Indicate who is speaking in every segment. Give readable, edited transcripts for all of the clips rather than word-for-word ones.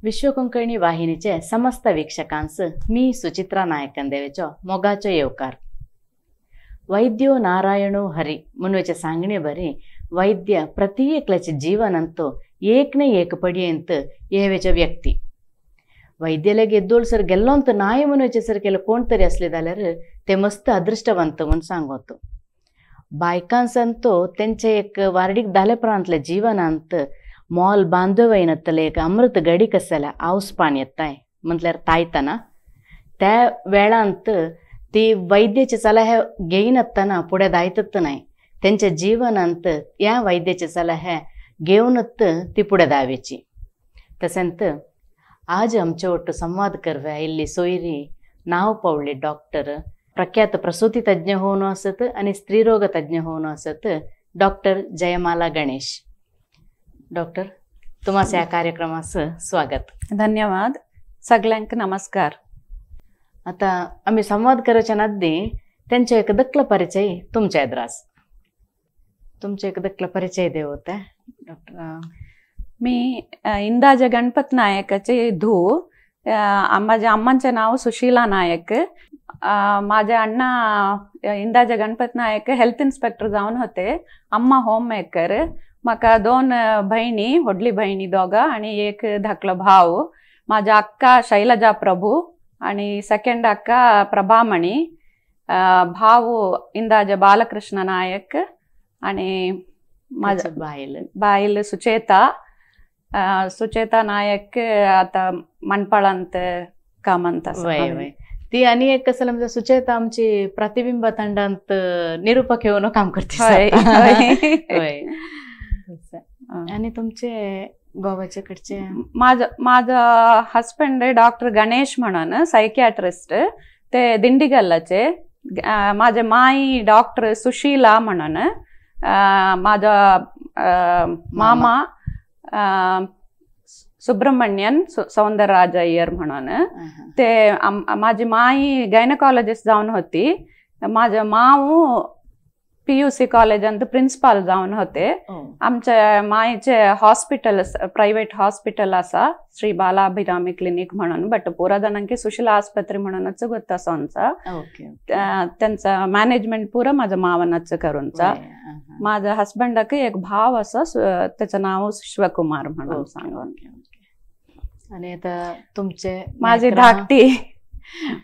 Speaker 1: विश्व कोंकणी वाहिनीचे समस्त वीक्षकांस मी सुचित्रा नायकंदेवेचो मोगाचो येवकार। वैद्यो नारायणो हरी म्हणुचे सांगणे बरी वैद्य प्रति एकल्याचे जीवनांत एक न एक पडयेंत येवेचो व्यक्ती। वैद्यलेग येद्दोळ सर गेल्लोंत नाय म्हणुचे सर केलं कोण तरी असले जाल्यार ते मस्त अदृष्टवंत म्हणून सांगतो। बायकांसंतो तेंचे एक वार्डीक दाले प्रांतले जीवनांत मोल बांधवयनतले एक अमृत गडी कसाला आवस पान येताय म्हटल्यार तायतना त्या वेळांत ती वैद्याचे सलहे घेयनातना पुढे दायतत नाही, त्यांच्या जीवनांत या वैद्याचे सलहे घेऊनच ती पुढे दावेची। तसेंत आज आमचे ಒಟ್ಟು संवाद करवे इल्ली सोयरी नाव पवळी डॉक्टर प्रख्यात प्रसूती तज्ञ होऊन असत आणि स्त्रीरोग तज्ञ होऊन असत डॉक्टर जयमाला गणेश। डॉक्टर, तुम्हाला या कार्यक्रमास स्वागत।
Speaker 2: धन्यवाद। सगळ्यांक नमस्कार।
Speaker 1: आता आम्ही संवाद करायच्या आधी त्यांचा एक दखल परिचय तुमच्या एद्रास तुमचा एक दखल परिचय देव होता डॉक्टर।
Speaker 2: मी इंदाज गणपत नायकाचे धू। माझ्या अम्मांचे नाव सुशीला नायक। माझे अण्णा इंदाज गणपत नायक हेल्थ इन्स्पेक्टर जावन होते। अम्मा होम मेकर। म्हाका दोन भयणी, व्हडली भयणी दोगा आणि एक धाकलो भाव। माझ्या अक्का शैलजा प्रभू आणि सेकंड अक्का प्रभामणी। भाव इंदाज बालकृष्ण नायक आणि माझं
Speaker 1: बायल
Speaker 2: बायल सुचेता सुचेता नायक आता मनपाळांत कामांत आसा।
Speaker 1: ती आणि एक कसं म्हणजे सुचेता आमची प्रतिबिंब तंडांत निरूपक येऊन काम करते। आणि तुमचे गोवाचे कडचे
Speaker 2: माझा हस्बंड डॉक्टर गणेश म्हणून सायकियाट्रिस्ट, ते दिंडीगल्लाचे। माझे माई डॉक्टर सुशीला म्हणून। माझा मामा सुब्रमण्यन सौंदरराज अय्यर म्हणून। ते माझी माई गायनकॉलॉजिस्ट जावन होती। माझे माऊ PUC कॉलेजांत प्रिन्सिपाल जावन होते। आमच्या माईचे हॉस्पिटल, प्रायव्हेट हॉस्पिटल आसा श्री बालाभिरामी क्लिनिक म्हणून, बट पुरा जाणांकी सुशीला आस्पत्रे म्हणूनच गोत आसा आमचा। त्यांचा मॅनेजमेंट पुरा माझ्या मावनाच करूनचा। माझ्या हस्बंडाक एक भाव आसा, त्याचं नाव शिवकुमार म्हणून सांगून।
Speaker 1: आणि आता तुमचे
Speaker 2: माझी धाकटी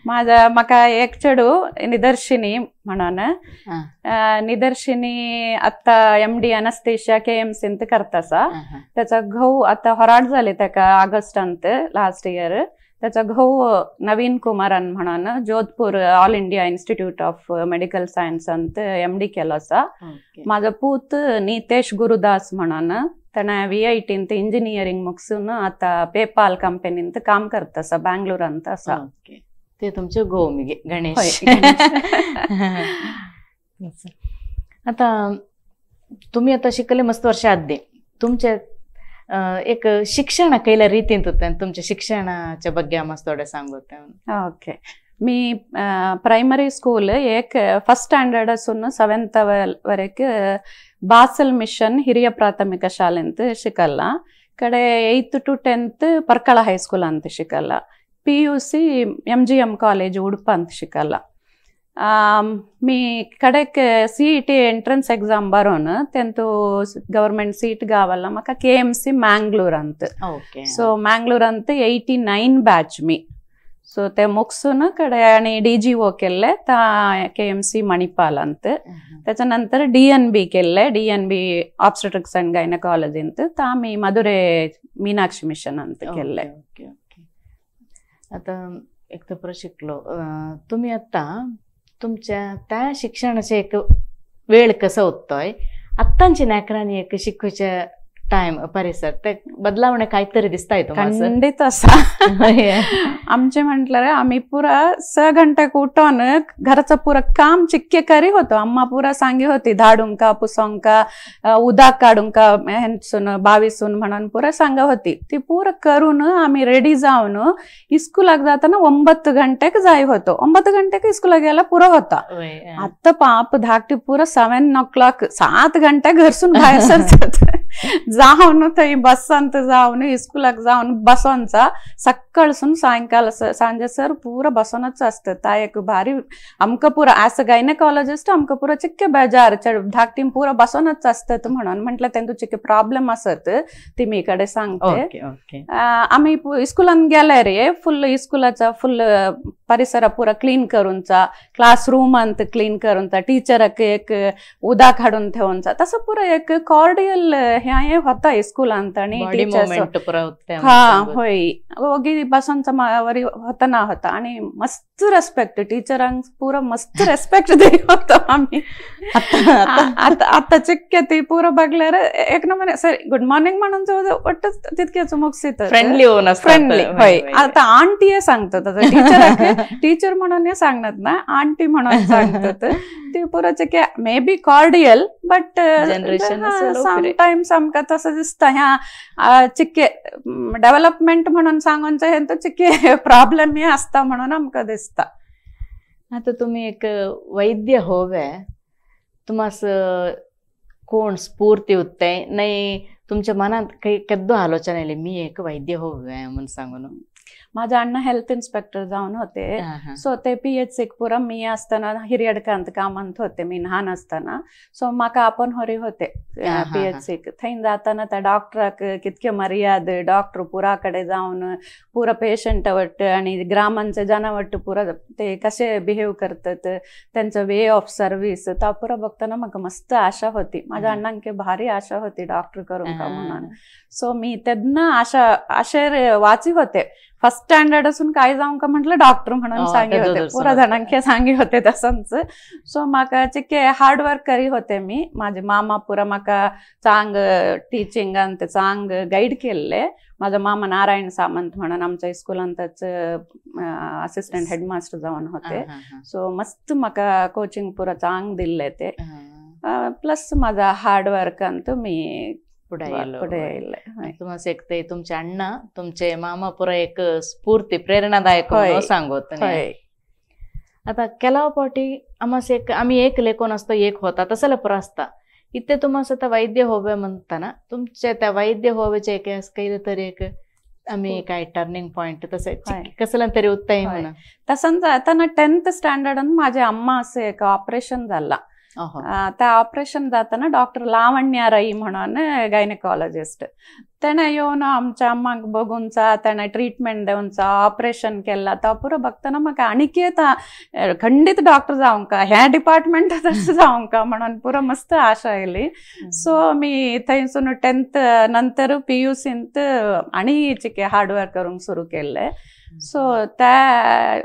Speaker 2: माझा म्हाका एक चेडू निदर्शिनी म्हणून। निदर्शिनी आता MD anaesthesia KMC करतासा। त्याचा घोव आता होराड झाले ताका ऑगस्टांत लास्ट इयर। त्याचा घोव नवीन कुमारन म्हणून Jodhpur all India institute of medical सायन्सांत MD केलो आसा। माझा पूत नितेश गुरुदास म्हणून, ताणें VIT engineering मुगसून आता पेपाल कंपनींत काम करतासा, बँगलोरांत आसा।
Speaker 1: ते तुमचे घोव गणेश। आता तुम्ही आता शिकले मस्त वर्ष आधी तुमचे एक शिक्षण कैला रीतीन होते, तुमच्या शिक्षणाच्या ಬಗ್ಗೆ मस्त थोडं सांगते।
Speaker 2: ओके, मी प्रायमरी स्कूल एक फर्स्ट स्टँडर्ड असून 7th वरेक बासल मिशन हिरिय प्राथमिक शालेंत शिकला। कडे 8th to 10th Parkal high school अंत शिकला। PUC MGM college Udupi अंत शिकला। मी कडेक CET entrance exam बरोवन तेंतु गव्हर्मेंट सीट गावला म्हाका KMC Mangalore अंत। सो मँगलोर अंत 89 बॅच मी। सो ते मुगसून कडे आणि DGO केल्ले ता KMC Manipal अंत। त्याच्या नंतर DNB केल्ले, DNB obstetrics and gynaecology अंत। ता मी मदुरे मीनाक्षी मिशन अंत केल्ले।
Speaker 1: आता एक तर पुरा शिकलो तुम्ही, आता तुमच्या त्या शिक्षणाचे एक वेळ कसं होतोय आत्तांची नाकरांनी एक शिकूच्या टाइम परिसर ते बदलावणे काहीतरी दिसताय तुम्हाला?
Speaker 2: खंडित असा आमचे म्हटलं आम्ही पुरा 6 घंटे उठून घराचं पुरा काम चिक्के करी होतो। अम्मा पुरा सांगी होती धाडूंका पुसोंका उदाक काढूंका हेंसून बावीसून म्हणून पुरा सांगा होती। ती पुरा करून आम्ही रेडी जाऊन इस्कुलाक जाताना 9 घंटेक जाय होतो। 9 घंटेक इस्कुलाक गेला पुरा होता। आता पाप धाकटी पुरा 7 o'clock 7 घंटे घरसून बाहेर सरतात। जावन थंय बसांत जावन इस्कुलाक जावन बसोनचा सकाळसून सायंकाळ सांजे सर पुरा बसोनच आसता. ता एक भारी आमकां पुरा एज अ गायनेकॉलॉजिस्ट आमकां पुरा चिक्के बेजार धाकटीम पुरा बसोनच आसतात म्हणून म्हटलं तेंतू चिक्के प्रॉब्लेम आसत ती मी कडे सांगते. आमी इस्कुलान गेले रे फुल इस्कुलाचा फुल परिसर पुरा क्लीन करूनचा, क्लासरूमांत क्लीन करूनचा, टीचराक एक उदक हाडून ठेवूनचा, तसं पुरा एक कॉर्डियल हे होता इस्कुलांत. आणि टीचर्स हा होय ओगी बसोनचा वरी होता ना होता आणि मस्त रेस्पेक्ट टीचरांक पुरा मस्त रेस्पेक्ट दे होतो आम्ही. आता आता चिक्के ती पुरा बघल्यार एक नमुने सर गुड मॉर्निंग म्हणून ಒಟ್ಟು तितकेच मुगसीत
Speaker 1: फ्रेंडली होऊन
Speaker 2: फ्रेंडली होय. आता आंटी सांगतात टीचर टीचर म्हणून सांगणार ना, आंटी म्हणून सांगतात ती पुरा चिके may be cordial but sometimes आमकां तसं दिसता ह्या चिके डेव्हलपमेंट म्हणून सांगूनचे हेंतू चिके प्रॉब्लेम हे आसता म्हणून आमकां दिसता.
Speaker 1: आता तुम्ही एक वैद्य होवे, तुम्हास कोण स्फूर्ती उत्तय नाही तुमच्या मनात काही केद्दो आलोचना येयली मी एक वैद्य होवे म्हणून सांगून?
Speaker 2: माझ्या अण्णा हेल्थ इन्स्पेक्टर जावन होते. सो ते पीएचसीक पुरा मी असताना हिरियडकांत कामांत होते मी ल्हान असताना. सो म्हाका आपण होरी होते पीएचसीक. थंय जाताना त्या डॉक्टराक कितके मर्याद, डॉक्टर पुरा कडे जावन पुरा पेशंट वट्ट आणि ग्रामांचे जना वट्ट पुरा ते कसे बिहेव करतात, त्यांचं वे ऑफ सर्व्हिस ता पुरा बघताना म्हाका मस्त आशा होती. माझ्या अण्णांके भारी आशा होती डॉक्टर करूंक म्हणून. सो मी तेन्ना आशा आशेर वाची होते. फर्स्ट स्टँडर्ड असून काय जावंक का म्हटलं डॉक्टर म्हणून सांगे होते, पुरा जणांके सांगे होते तसंच. सो म्हाका चिके हार्ड वर्क करी होते मी. माझे मामा पुरा म्हाका चांग टीचिंगांत चांग गाईड केल्ले. माझा मामा नारायण सामंत म्हणून आमच्या स्कुलांतच असिस्टंट हेडमास्टर जावन होते. सो मस्त म्हाका कोचिंग पुरा चांग दिल्ले ते. प्लस माझा हार्ड वर्कांत मी
Speaker 1: पुढे येयले. तुम्हाला एक ते तुमचे अण्णा तुमचे मामा पुरा एक स्फूर्ती प्रेरणादायक सांगत. आता केलाव पावटी आमास एक आमी एक लेखून असतो एक होता तसं पुरा असता. इथे तुम्हाला आता वैद्य होवे म्हणताना तुमच्या त्या वैद्य होवेचे एक केलं तरी एक आम्ही काय टर्निंग पॉइंट तसं कसलं तरी उत्तय म्हणा.
Speaker 2: तसंच आता ना 10th standard माझ्या अम्मा असं एक ऑपरेशन झाला. त्या ऑपरेशन जाताना डॉक्टर लावण्या राई म्हणून गायनेकॉलॉजिस्ट त्याने येऊन आमच्या अम्माक बघूनचा त्याने ट्रीटमेंट देऊनचा ऑपरेशन केला. तो पुरो बघताना म्हाका आणखी खंडीत डॉक्टर जावंक का ह्या डिपार्टमेंटातच जावंक का म्हणून पुरो मस्त आशा येयली. सो मी थंयसून 10th नंतर पीयूसींत आनी चिके हार्डवर्क करूंक सुरू केल्लें. सो त्या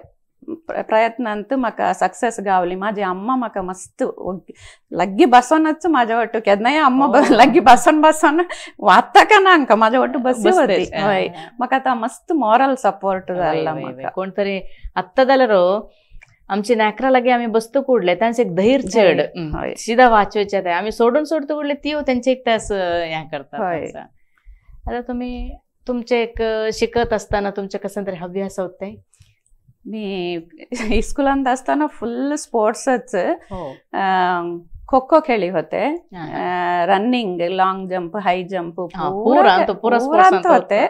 Speaker 2: प्रयत्नांत म्हाका सक्सेस गावली. माझी अम्मा म्हाका मस्त लग्गी बसोनच माझ्या वट्टू केन्नाय अम्मा लग्गी बसून बसून वाता का ना आमकां माझ्या वट्टू बसी होती. हय म्हाका आतां मस्त मॉरल सपोर्ट जाला. म्हाका
Speaker 1: कोण तरी आत्तां जाल्यार आमची नाकरा लागी आमी बसतो कुडले तांचे एक धैर्य चड सिदा वाचोवचे ते आमी सोडून सोडतो कुडले ती तेंचे एक तास हें करतात. आतां तुमी तुमचे एक शिकत आसतना तुमचे कसं तरी हव्यास होते?
Speaker 2: मी स्कुलांत असताना फुल स्पोर्ट्सच खो खो खेळी होते, running, long jump, high jump पुरांत होते.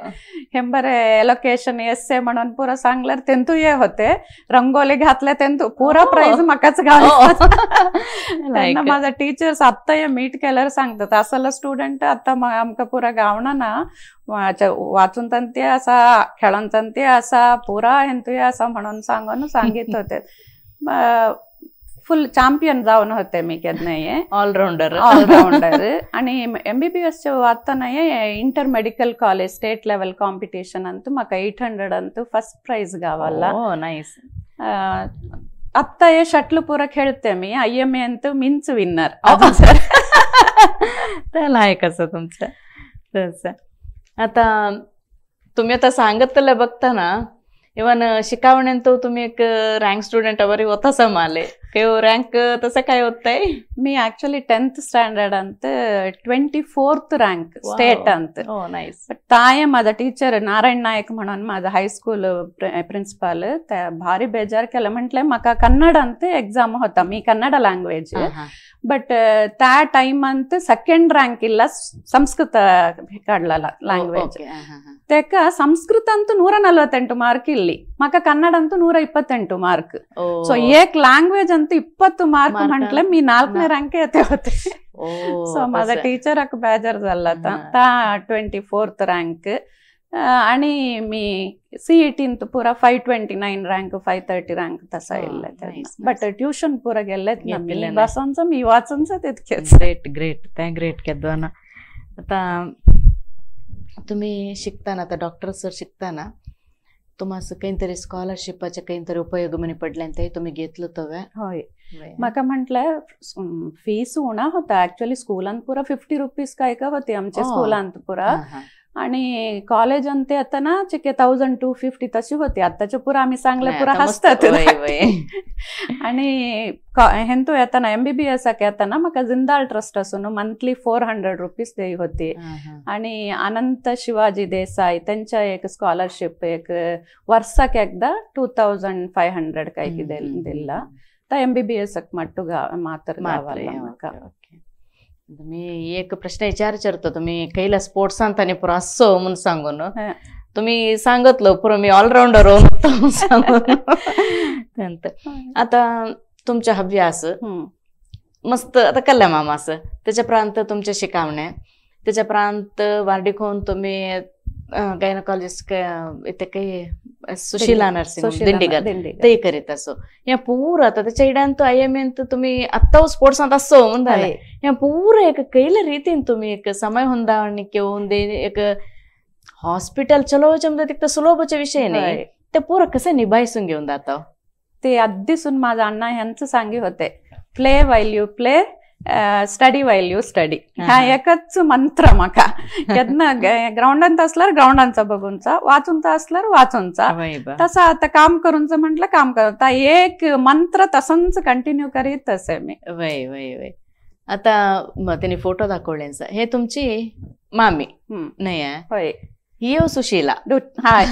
Speaker 2: हेंबरे एलोकेशन एसे म्हणून पुरा सांगल्यार तेंतू ये होते, रंगोली घातले तेंतू पुरा प्राइज म्हाकाच गावला. तेन्ना माझा टीचर्स आत्तां मीट केल्यार सांगतात असलो स्टुडंट आतां आमकां पुरा गावना ना, वाचून ते आसा, खेळोन ते आसा, पुरा हेंतूय आसा म्हणून सांगून सांगीत होते. फुल चॅम्पियन जावन होते मी केन्नाय,
Speaker 1: ऑलराउंडर
Speaker 2: ऑलराउंडर. आणि एमबीबीएस वाचताना inter medical college state level competition Antu म्हाका 800 अंतू फर्स्ट प्राइज गावला.
Speaker 1: नाईस.
Speaker 2: आत्ता हे शटल पुरा खेळते मी, IMA अंतू मिन्स विनर.
Speaker 1: लायक आसा तुमचं. तसं आता तुम्ही आता सांगतले बघताना इवन शिकावणेन तो तुम्ही एक रँक स्टुडंट वरी होता समाले रँक तसं काय होतंय?
Speaker 2: मी ऍक्च्युली 10th standard अंत 24th rank state अंत.
Speaker 1: नाईस.
Speaker 2: ताये माझा टीचर नारायण नायक म्हणून माझा हायस्कूल प्रिन्सिपाल, त्या भारी बेजार केलं. म्हटलंय म्हाका कन्नड अंत एक्झाम होता, मी कन्नड लँग्वेज, बट त्या टाइम अंत सेकंड रँक ಇಲ್ಲ संस्कृत काडला लँग्वेज. तेका संस्कृत अंत 148 मार्क इल्ली, म्हाका कन्नड अंत 128 मार्क. सो एक लँग्वेज अंत 20 मार्क म्हटलं मी 4ನೇ रँक येते होते. सो माझा टीचराक बेजार झाला ता 24th rank. आणि मी सीईटींत पुरा 529 रँक 530 रँक तसा येयल्ले. बट ट्युशन पुरा गेल्लेच ना, मी बसोनचो मी वाचूनचो तितकेच.
Speaker 1: ग्रेट ग्रेट, तें ग्रेट केदोना. आतां तुमी शिकतना, आतां डॉक्टर सर शिकतना तुमास खंय तरी स्कॉलरशिपाचे खंय तरी उपयोग म्हणी पडले ते तुमी घेतलो तो?
Speaker 2: हय, म्हाका म्हटलें फीस उणा होता ऍक्च्युअली स्कुलांत पुरा 50 रुपीज काय का होती आमच्या स्कुलांत पुरा, आणि कॉलेज ते आता ना चिके 1250 तशी होती. आताच्या पुरा आम्ही सांगले पुरा हसतात. आणि हेंतू येताना एमबीबीएस येताना म्हाका जिंदाल ट्रस्ट असून मंथली 400 रुपीज देई होती. आणि अनंत शिवाजी देसाई त्यांच्या एक स्कॉलरशिप एक वर्षाक एकदा 2500 काय दिला. तर एमबीबीएस मट्टू मात्र गावाला म्हाका.
Speaker 1: मी एक प्रश्न विचारतो, तुम्ही कैला स्पोर्ट्सांत आनी पुरो आसो म्हणून सांगून तुम्ही सांगतलो पुरो मी ऑलरावंडर म्हणून सांगून. आता तुमच्या हव्यास मस्त आता कल्ला मामा आस, त्याच्या प्रांत तुमच्या शिकावणे, त्याच्या प्रांत वार्डीक होऊन तुम्ही गायनोकॉलॉजिस्ट इथे काही सुशीला नर्सिंग दिंडीगल ते करीत असो, ह्या पुरा आता त्याच्या इडान तो I M N तुम्ही आत्ता स्पोर्ट्सांत असो म्हणून जालें. ह्या पुरा एक कैले रीतीन तुम्ही एक समय होंदावणीक येवन एक हॉस्पिटल चलोवचें म्हणजे तितकें सुलभचे विषय न्ही, ते पुरा कशें निभायसून घेवन जाता?
Speaker 2: ते आदीसून माझा अण्णा ह्यांचं सांगी होते, play while you play, study while you study. हा एकच मंत्र म्हाका. केन्ना ग्राउंडांत असल्यार ग्राउंडांचा बघूनचा, वाचूनचा असल्यार वाचूनचा, तसं आता काम करूनच म्हटलं काम करता, एक मंत्र तसंच कंटिन्यू करीत असे मी.
Speaker 1: वय वय वय. आता त्यांनी फोटो दाखवले, हे तुमची मामी नाही?
Speaker 2: होय,
Speaker 1: ही सुशीला.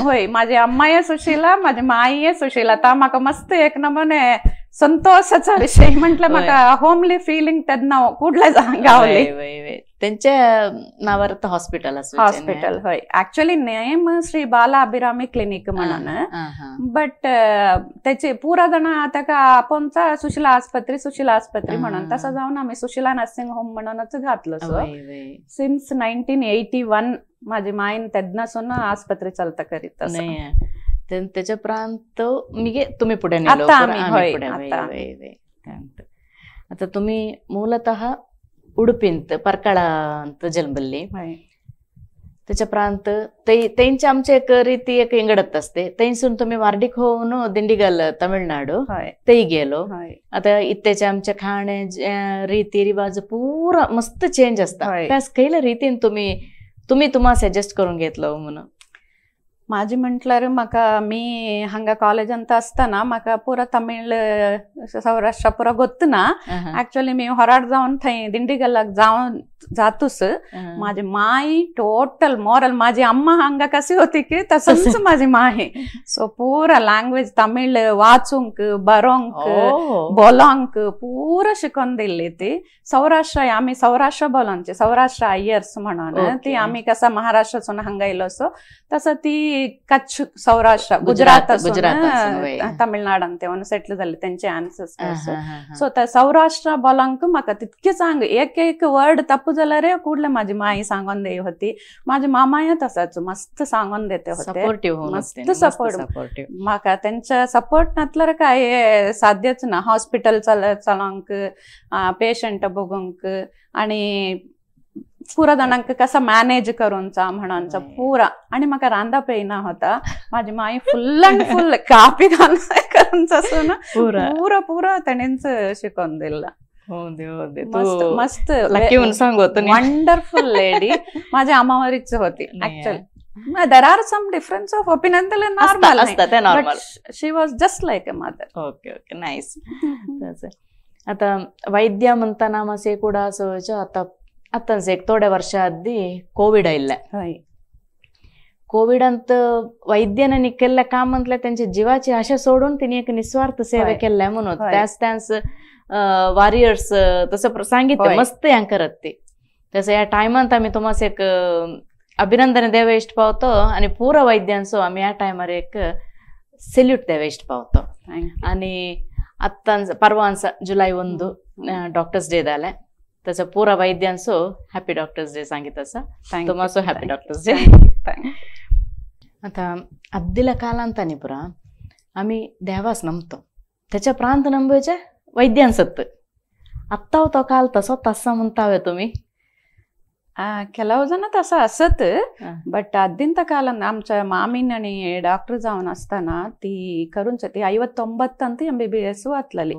Speaker 2: होय, माझी अम्माय सुशीला, माझी माई सुशीला. ता म्हाका मस्त एक नमुने संतोषाचा विषय म्हटलं, म्हाका होमली फिलिंग तेन्ना कुडले गावली.
Speaker 1: त्यांच्या नावार हॉस्पिटल
Speaker 2: हॉस्पिटल होय. Actually name Shri Bala Abhirami clinic म्हणून, बट त्याचे पुरा जण ताका आपोनचा सुशीला आस्पत्री सुशीला आस्पत्री म्हणून, तसं जाऊन आम्ही सुशीला नर्सिंग होम म्हणूनच घातलं. सो सिन्स 1981 माझी माईन तेन्नासून आस्पत्री चलता करीत.
Speaker 1: त्याच्या प्रांत मी तुम्ही पुढे. आता तुम्ही ಮೂಲತಃ उडुपींत परकळा ಅಂತ जन्मल्ली, त्याच्या प्रांत तेंचे आमचे एक रीती एक इंगडत असते, तेंसून तुम्ही वार्डीक होऊन दिंडीगल तमिळनाडू ते गेलो. आता इत्तेचे आमचे खाणे रीती रिवाज पुरा मस्त चेंज असता, त्यास कैला रीतीन तुम्ही तुम्ही तुम्हाला सजेस्ट करून घेतलं म्हणून?
Speaker 2: माझी म्हटल्यार म्हाका मी हांगा कॉलेजांत आसतना म्हाका पुरा तमिळ सौराष्ट्र पुरा गोत्त ना. ऍक्च्युअली मी होराड जावन थंय दिंडीगलाक जावन जातूस. माझी माई टोटल मोरल, माझी अम्मा हांगा कशी होती की तसंच माझी माई. सो पुरा लँग्वेज तमिळ वाचूंक बरोवंक बोलोंक पुरा शिकोवन दिल्ली ती. सौराष्ट्र आमी सौराष्ट्र बोलोंचे, सौराष्ट्र अय्यर्स म्हणून ती आमी कसा महाराष्ट्रासून हांगा येयलो सो तसं ती कच्छ सौराष्ट्र गुजरात तमिळनाडान ते सेटल जाल्ले तेंचे आन्सर्स. सो त्या सौराष्ट्र बोलोंक म्हाका तितकें सांग, एक एक वर्ड तप्पू जाल्यार कुडले माझी माई सांगून देई होती. माझी मामाय तसाच मस्त सांगून देते होते, मस्त सपोर्ट. म्हाका तेंच्या सपोर्ट नासल्यार काय साध्यच ना. हॉस्पिटल चलोवंक, पेशंट बघूंक आणि पुरा जाणांक कसा मॅनेज करूनचा म्हणूनचा पुरा. आणि म्हाका रांदा पेयना होता, माझी my full and full copy घालून करूनच ना पुरा पुरा तेणेच शिकोवन दिला. मस्त मस्त
Speaker 1: सांगू, वंडरफुल
Speaker 2: लेडी. माझ्या आमावरीच होती actually. There are some difference of opinion normal
Speaker 1: असता ते normal,
Speaker 2: she was just like a mother.
Speaker 1: Okay okay nice. आता वैद्य म्हणताना मातशें कुडा असो आता आतांच एक थोड्या वर्षा आदी कोविड आयिल्लें.
Speaker 2: हय,
Speaker 1: कोविडांत वैद्यान केल्लें काम म्हटल्यार तेंच्या जिवाची आशा सोडून तिने एक निस्वार्थ सेवा केल्ल्या म्हणून त्याच त्याच वॉरियर्स तसं सांगितलं मस्त ह्या करत ती. तसं ह्या टायमांत आमी तुमास एक अभिनंदन देवे इश्ट पावतो आनी पुरा वैद्यांचो आमी ह्या टायमार एक सॅल्यूट देवे इश्ट पावतो. आनी आत्तां परवां जुलय 1 डॉक्टर्स डे जालें, तसं पुरा वैद्यांचो हॅपी डॉक्टर्स डे सांगित आसा, तुमाचो हॅपी डॉक्टर्स डे. आता अद्दिला कालांतानी पुरा आमी देवास नमतो, त्याच्या प्रांत नंबचे वैद्यांसत आत्ता तो काल तसो तसा म्हणतावे तुमी.
Speaker 2: ಕೆಲವು ಜನ तसं असत, बट अद्दिंत काल आमच्या मामीन आणि डॉक्टर जावन आसतना ती करूंच ती 59 ಅಂತ MBBS वाचलेली.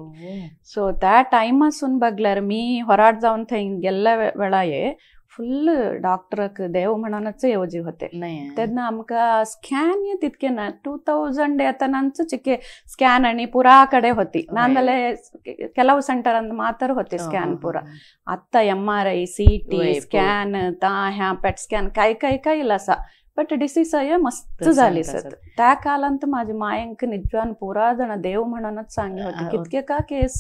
Speaker 2: सो त्या टायमासून बघल्यार मी होराट जावन थंय गेल्ल्या वेळाये फुल डॉक्टराक देव म्हणूनच येवजी होते. तेन्ना आमकां स्कॅन तितके ना, 2000 येतानाच चिके स्कॅन आणि पुरा कडे होती, नाजाल्यार ಕೆಲವು ಸೆಂಟರ್ मात्र होते स्कॅन पुरा. आत्ता MRI CT scan ता ह्या पेट स्कॅन काय काय काय येयला आसा, बट डिसीस मस्त झाली सर. त्या कालांत माझी मायंक निजवान पुरा जण देव म्हणूनच सांगी होती. कितके का केस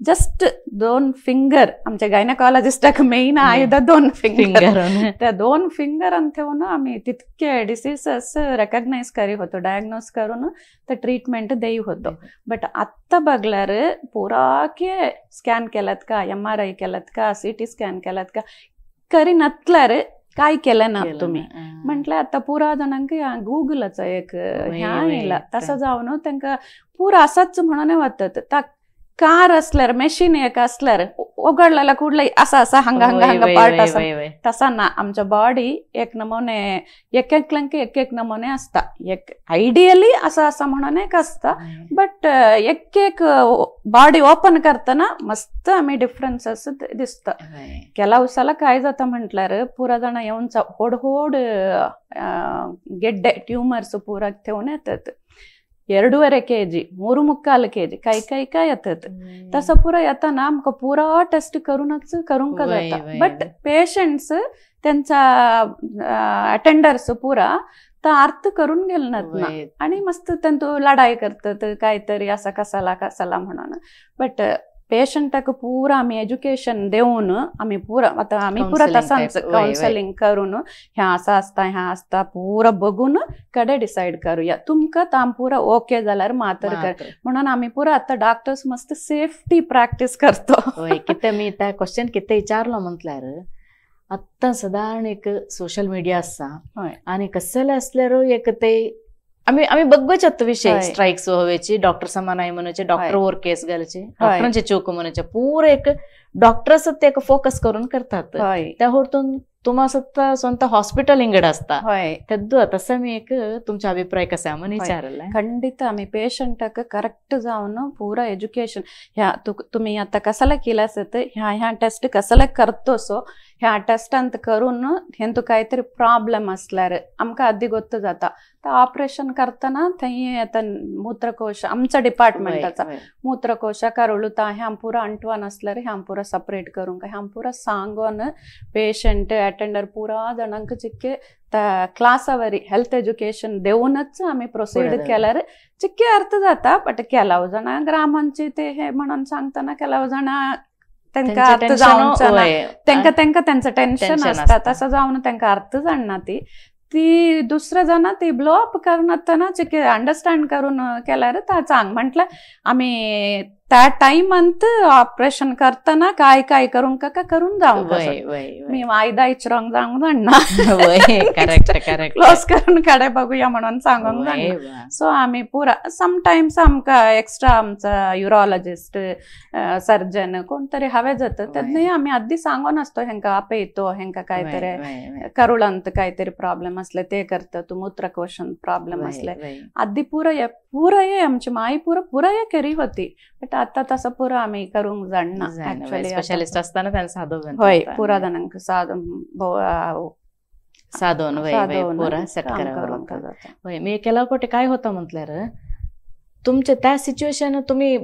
Speaker 2: जस्ट 2 फिंगर, आमच्या गायनाकॉलॉजिस्टाक मेन आयुध 2 फिंगर, त्या 2 फिंगर ठेवून आम्ही तितके डिसीसेस रेकग्नाइज करी होतो, डायग्नोज करून ते ट्रीटमेंट देई होतो. बट आत्ता बघल्यार पुराके स्कॅन केल्यात का, MRI केल्यात का, CT scan केल्यात का, करी नसल्यार काय केलं ना तुम्ही म्हटलं. आता पुरा जणांक गुगलाचा एक ह्या येयला तसं जावन तांकां पुरा असाच म्हणून वतात. कार असल्यार मशीन एक असल्यार उगडलेला कुडले असा असा हंगा हंगा हंगा पार्ट असा तसा ना. आमच्या बॉडी एक नमुने एक एकल्यांक एक एक नमुने असता, एक आयडियली असा असा म्हणून एक असता, बट एक एक बॉडी ओपन करताना मस्त आम्ही डिफरन्सेस दिसता. ಕೆಲವು ಸಲ काय जाता म्हटल्यार पुरा जण येवन होड होड ಗೆಡ್ಡೆ ट्यूमर्स पुरा ठेवून येतात, 2.5 kg 3.75 kg काय काय काय येतात. तसं पुरा येताना आमकां पुरा टेस्ट करूनच करूंक जाता, बट पेशंट्स त्यांचा अटेंडर्स पुरा तर अर्थ करून घेणार ना आणि मस्त त्यांतो लढाई करतात काहीतरी असा कसाला कसाला म्हणून. बट पेशंटाक पुरा आमी एज्युकेशन देऊन आमी पुरा आता आमी पुरा तसांच काउन्सिलिंग करून ह्या असा असता ह्या असता पुरा बघून कडे डिसाइड करूया, तुमकां ताम पुरा ओके जाल्यार मात्र कर म्हणून आमी पुरा आता डॉक्टर्स मस्त सेफ्टी प्रॅक्टीस करतो.
Speaker 1: कितें मी त्या क्वेश्चन कितें विचारलो म्हटल्यार आत्तां सादारण एक सोशल मिडिया आसा आनी कसले असल्यार एक ते आम्ही आम्ही बघूच विषय स्ट्राइक्स व्हायची, डॉक्टर समान आहे म्हणायचे, डॉक्टर वर केस घालायचे, डॉक्टरांचे चोक म्हणायचे, पुरे एक डॉक्टर्स ते फोकस करून करतात. त्यावरतून तुम्हा स्वतः स्वतः हॉस्पिटल इंगड असता तेद्दू तसं मी एक तुमचा अभिप्राय कसा म्हणून विचारला.
Speaker 2: खंडित आम्ही पेशंटाक करेक्ट जावन पुरा एज्युकेशन ह्या तुम्ही आता कसाला केला असत ह्या ह्या टेस्ट कसाला करतो सो ह्या टेस्टांत करून हेंतु काहीतरी प्रॉब्लेम असल्यार आमकां आदी गोत्त जाता. तर ऑपरेशन करताना थंय आता मूत्रकोश आमचा डिपार्टमेंटाचा मूत्रकोश करुळू ता ह्या पुरा अंटवान असल्यार ह्या पुरा सपरेट करूंक ह्या पुरा सांगून पेशंट अटेंडर पुरा जणांक चिक्के क्लासावरी हेल्थ एज्युकेशन देऊनच आम्ही प्रोसीड केल्यार चिक्के अर्थ जाता. बट ಕೆಲವು जण ग्रामांचे ते हे म्हणून सांगताना ಕೆಲವು जण तांकां अर्थ जावंचो ना, तांकां तांकां त्यांचं टेन्शन असता, तसं जावन तांकां अर्थ जाणना ती ती दुसऱ्या जाणा ती ब्लो अप करून आसतना चिके अंडरस्टँड करून केल्यार ता चांग म्हटल्यार आमी त्या टायमांत ऑपरेशन करताना काय काय करूंक का करून जावंक मी वायदा इचरोंक जावंक जाणना, क्लोज करून कडे बघूया म्हणून सांगूंक जाणना. सो आमी पुरा समटायम्स आमकां एक्स्ट्रा आमचा युरोलॉजिस्ट सर्जन कोण तरी हवे जाता तेन्नाय आमी आदी सांगून आसतो हेंका आपयतो हेंका काय तरी करुळांत काय तरी प्रॉब्लेम असले ते करता, तूं मूत्रकोशांत प्रॉब्लेम असले आदी पुरा पुराय आमची माई पुरा पुराय करी होती. बट आता तसं पुरा आम्ही करूंक जाणना.
Speaker 1: स्पेशलिस्ट असताना त्यांना साधव
Speaker 2: होय पुरा जाणांक साधव
Speaker 1: साधोवन पुरा सेट करावं. मी केला कोटे काय होता म्हटल्यार तुमचे त्या सिच्युएशन तुम्ही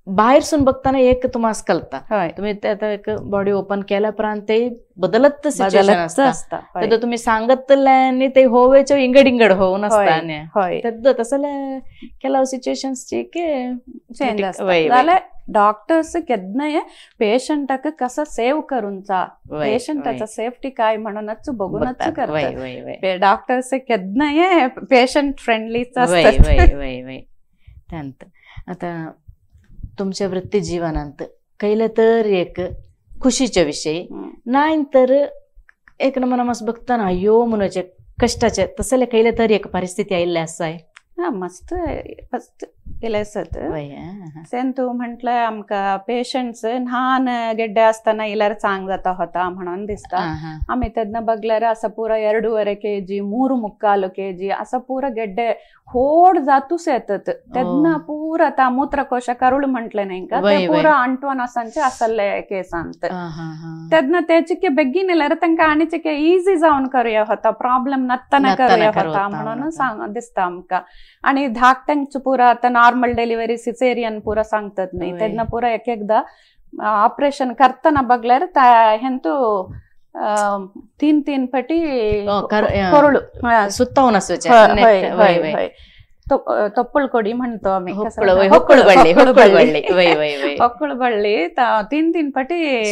Speaker 1: बाहेरसून बघताना एक तुम्हाला कळता, तुम्ही एक बॉडी ओपन केल्या उपरांत ते बदलत सिच्युएशन असता, तर तुम्ही सांगतले ते होवेचे इंगड इंगड होऊन असता, तसले ಕೆಲವು सिच्युएशन्स
Speaker 2: चेंज असता. डॉक्टर्स केन्नाय पेशंटाक कसं सेव्ह करूंचा, पेशंटाचा सेफ्टी काय म्हणूनच बघूनच करतात. डॉक्टर्स केन्नाय पेशंट फ्रेंडलीच
Speaker 1: असतात. आता तुमच्या वृत्ती जीवनांत कैले तर एक खुशीचे विषय नाही तर एक नमना मस्त बघताना अय्यो म्हणूचे कष्टाचे तसले कैले तर एक परिस्थिती आयिल्ली आसा.
Speaker 2: मस्त फस्ट केले आसत. सेन तूं म्हटलं आमकां पेशंट्स ल्हान गेड्डे आसतना इल्यार चांग जाता होता म्हणून दिसता. आमी तेन्ना बगल्यार असं पुरा 2.25 kg 3.75 kg असं पुरा गेड्डे होड जातूच येतात तेन्ना पुरा ता मूत्रकोश करुळ म्हटले नाही का ते पुरा अंटवान आसांचे आसले केसांत. तेन्ना ते चिके बेगीन इल्यार तांकां आनी चिके इजी जावन करुया होता, प्रॉब्लेम नत्तना करुया होता म्हणून सांग दिसता आमकां. आणि धाकट्यांचे पुरा आता नॉर्मल डिलिव्हरी सिसेरियन पुरा सांगतात नाही, तेन्ना पुरा एक एकदा ऑपरेशन करताना बगल्यार हेंतू 3-3 पटी कोरळू
Speaker 1: सुत्तावन
Speaker 2: ತೊಪ್ಪಳ ಕೊಡಿ म्हणतो आम्ही,
Speaker 1: होक्कळ
Speaker 2: बळ्ळी 3-3 पटी.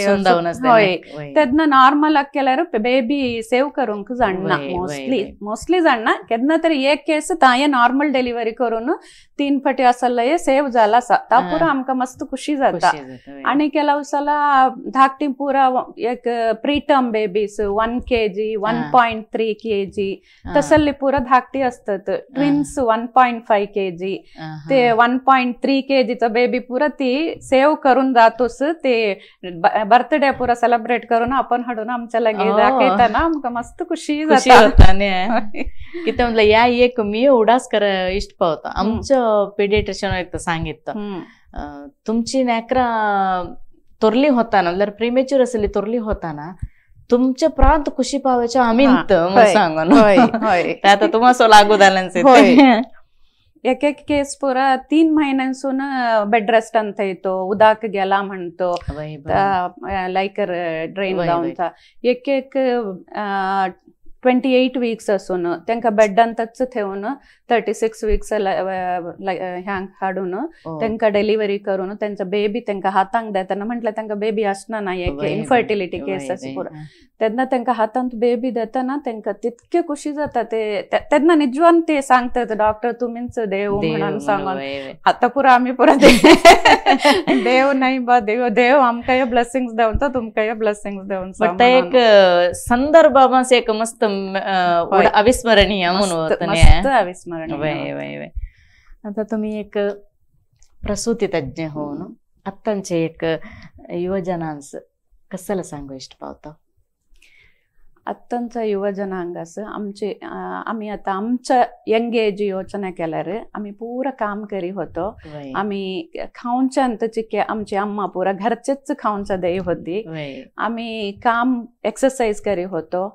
Speaker 2: तेन्ना नॉर्मल केल्यार बेबी सेव करूंक जाणना, मोस्टली मोस्टली जाणना. केन्ना तरी एक केस ताये नॉर्मल डिलिव्हरी करून 3 पटी आसले सेव जाला आसा, ता पुरा आमकां मस्त खुशी जाता. आनी ಕೆಲವು सಲ धाकटी पुरा एक प्रीटर्म बेबीज 1 kg 1.3 kg तसली पुरा धाकटी असतात. ट्विन्स 1.5 kg ते 1.3 kg चा बेबी पुरा ती सेव्ह करून जातोस, ते बर्थडे पुरा सेलिब्रेट करून आपण हाडून आमच्या लगे दाखयतना आमकां मस्त खुशी जाता.
Speaker 1: कितें म्हटलं या एक मी उडास कर इश्ट पावता. आमचो पेडियाट्रिशियन एक सांगितलं तुमची नेकरा तोरली होताना म्हणल्यार प्रिमेच्युअर आसली तोरली होताना तुमच्या प्रांत खुशी पावायच्या आमी सांगून आता तुम्हाला लागू जालें.
Speaker 2: एक एक केस पुरा 3 महिन्यांसून बेड रेस्ट ಅಂತ येतो, उदाक गेला म्हणतो, लायकर ड्रेन जावंचा. एक एक 28 वीक्स असून तांकां बेडांतच ठेवून 36 वीक्स ह्यांक हाडून तांकां डिलिव्हरी करून तांचा बेबी तांकां हातांक देतना म्हटल्यार तांकां बेबी आसना ना, एक इनफर्टिलिटी केस आसा पुरा. तेन्ना तांकां हातांत बेबी देतना तांकां तितके खुशी जाता ते तेन्ना निजवान ते सांगतात डॉक्टर तुमीच देव म्हणून सांगून. आतां पुरा आमी पुरा देव नाही बा, देव देव आमकांय ब्लेसिंग्स दिवचा, तुमकांय ब्लेसिंग्स दिवचा.
Speaker 1: बट एक संदर्भ एक मस्त अविस्मरणीय म्हणून
Speaker 2: मस्त अविस्मरणीय.
Speaker 1: आता तुम्ही एक प्रसूती तज्ञ होऊन आत्तांचे एक युवजनांस कसला सांगू इष्ट पावता?
Speaker 2: आत्तांचा युवजनांग असं आमचे आम्ही आता आमच्या यंग एज योजना केल्यार आम्ही पुरा काम करी होतो. आम्ही खावच्या चिके आमची अम्मा पुरा घरचेच खावचा देई होती. आम्ही काम एक्सरसाइज करी होतो,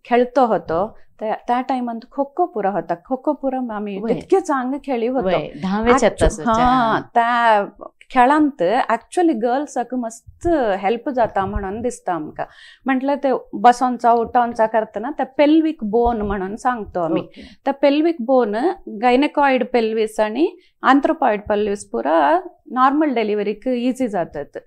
Speaker 2: खेळतो होतो. त्या टायमांत खो खो पुरा होता, खो खो पुरा आम्ही तितके चांगले खेळी होतो. हा, त्या खेळांत ऍक्च्युअली गर्ल्साक मस्त हेल्प जाता म्हणून दिसता आमकां. म्हटल्यार ते बसोनचा उठोनचा करतना त्या पेल्विक बोन म्हणून सांगतो आमी. त्या पेल्विक बोन गायनेकॉइड पेल्विस आणि आंथ्रोपॉइड पेल्विस पुरा नॉर्मल डिलिव्हरीक इजी जातात.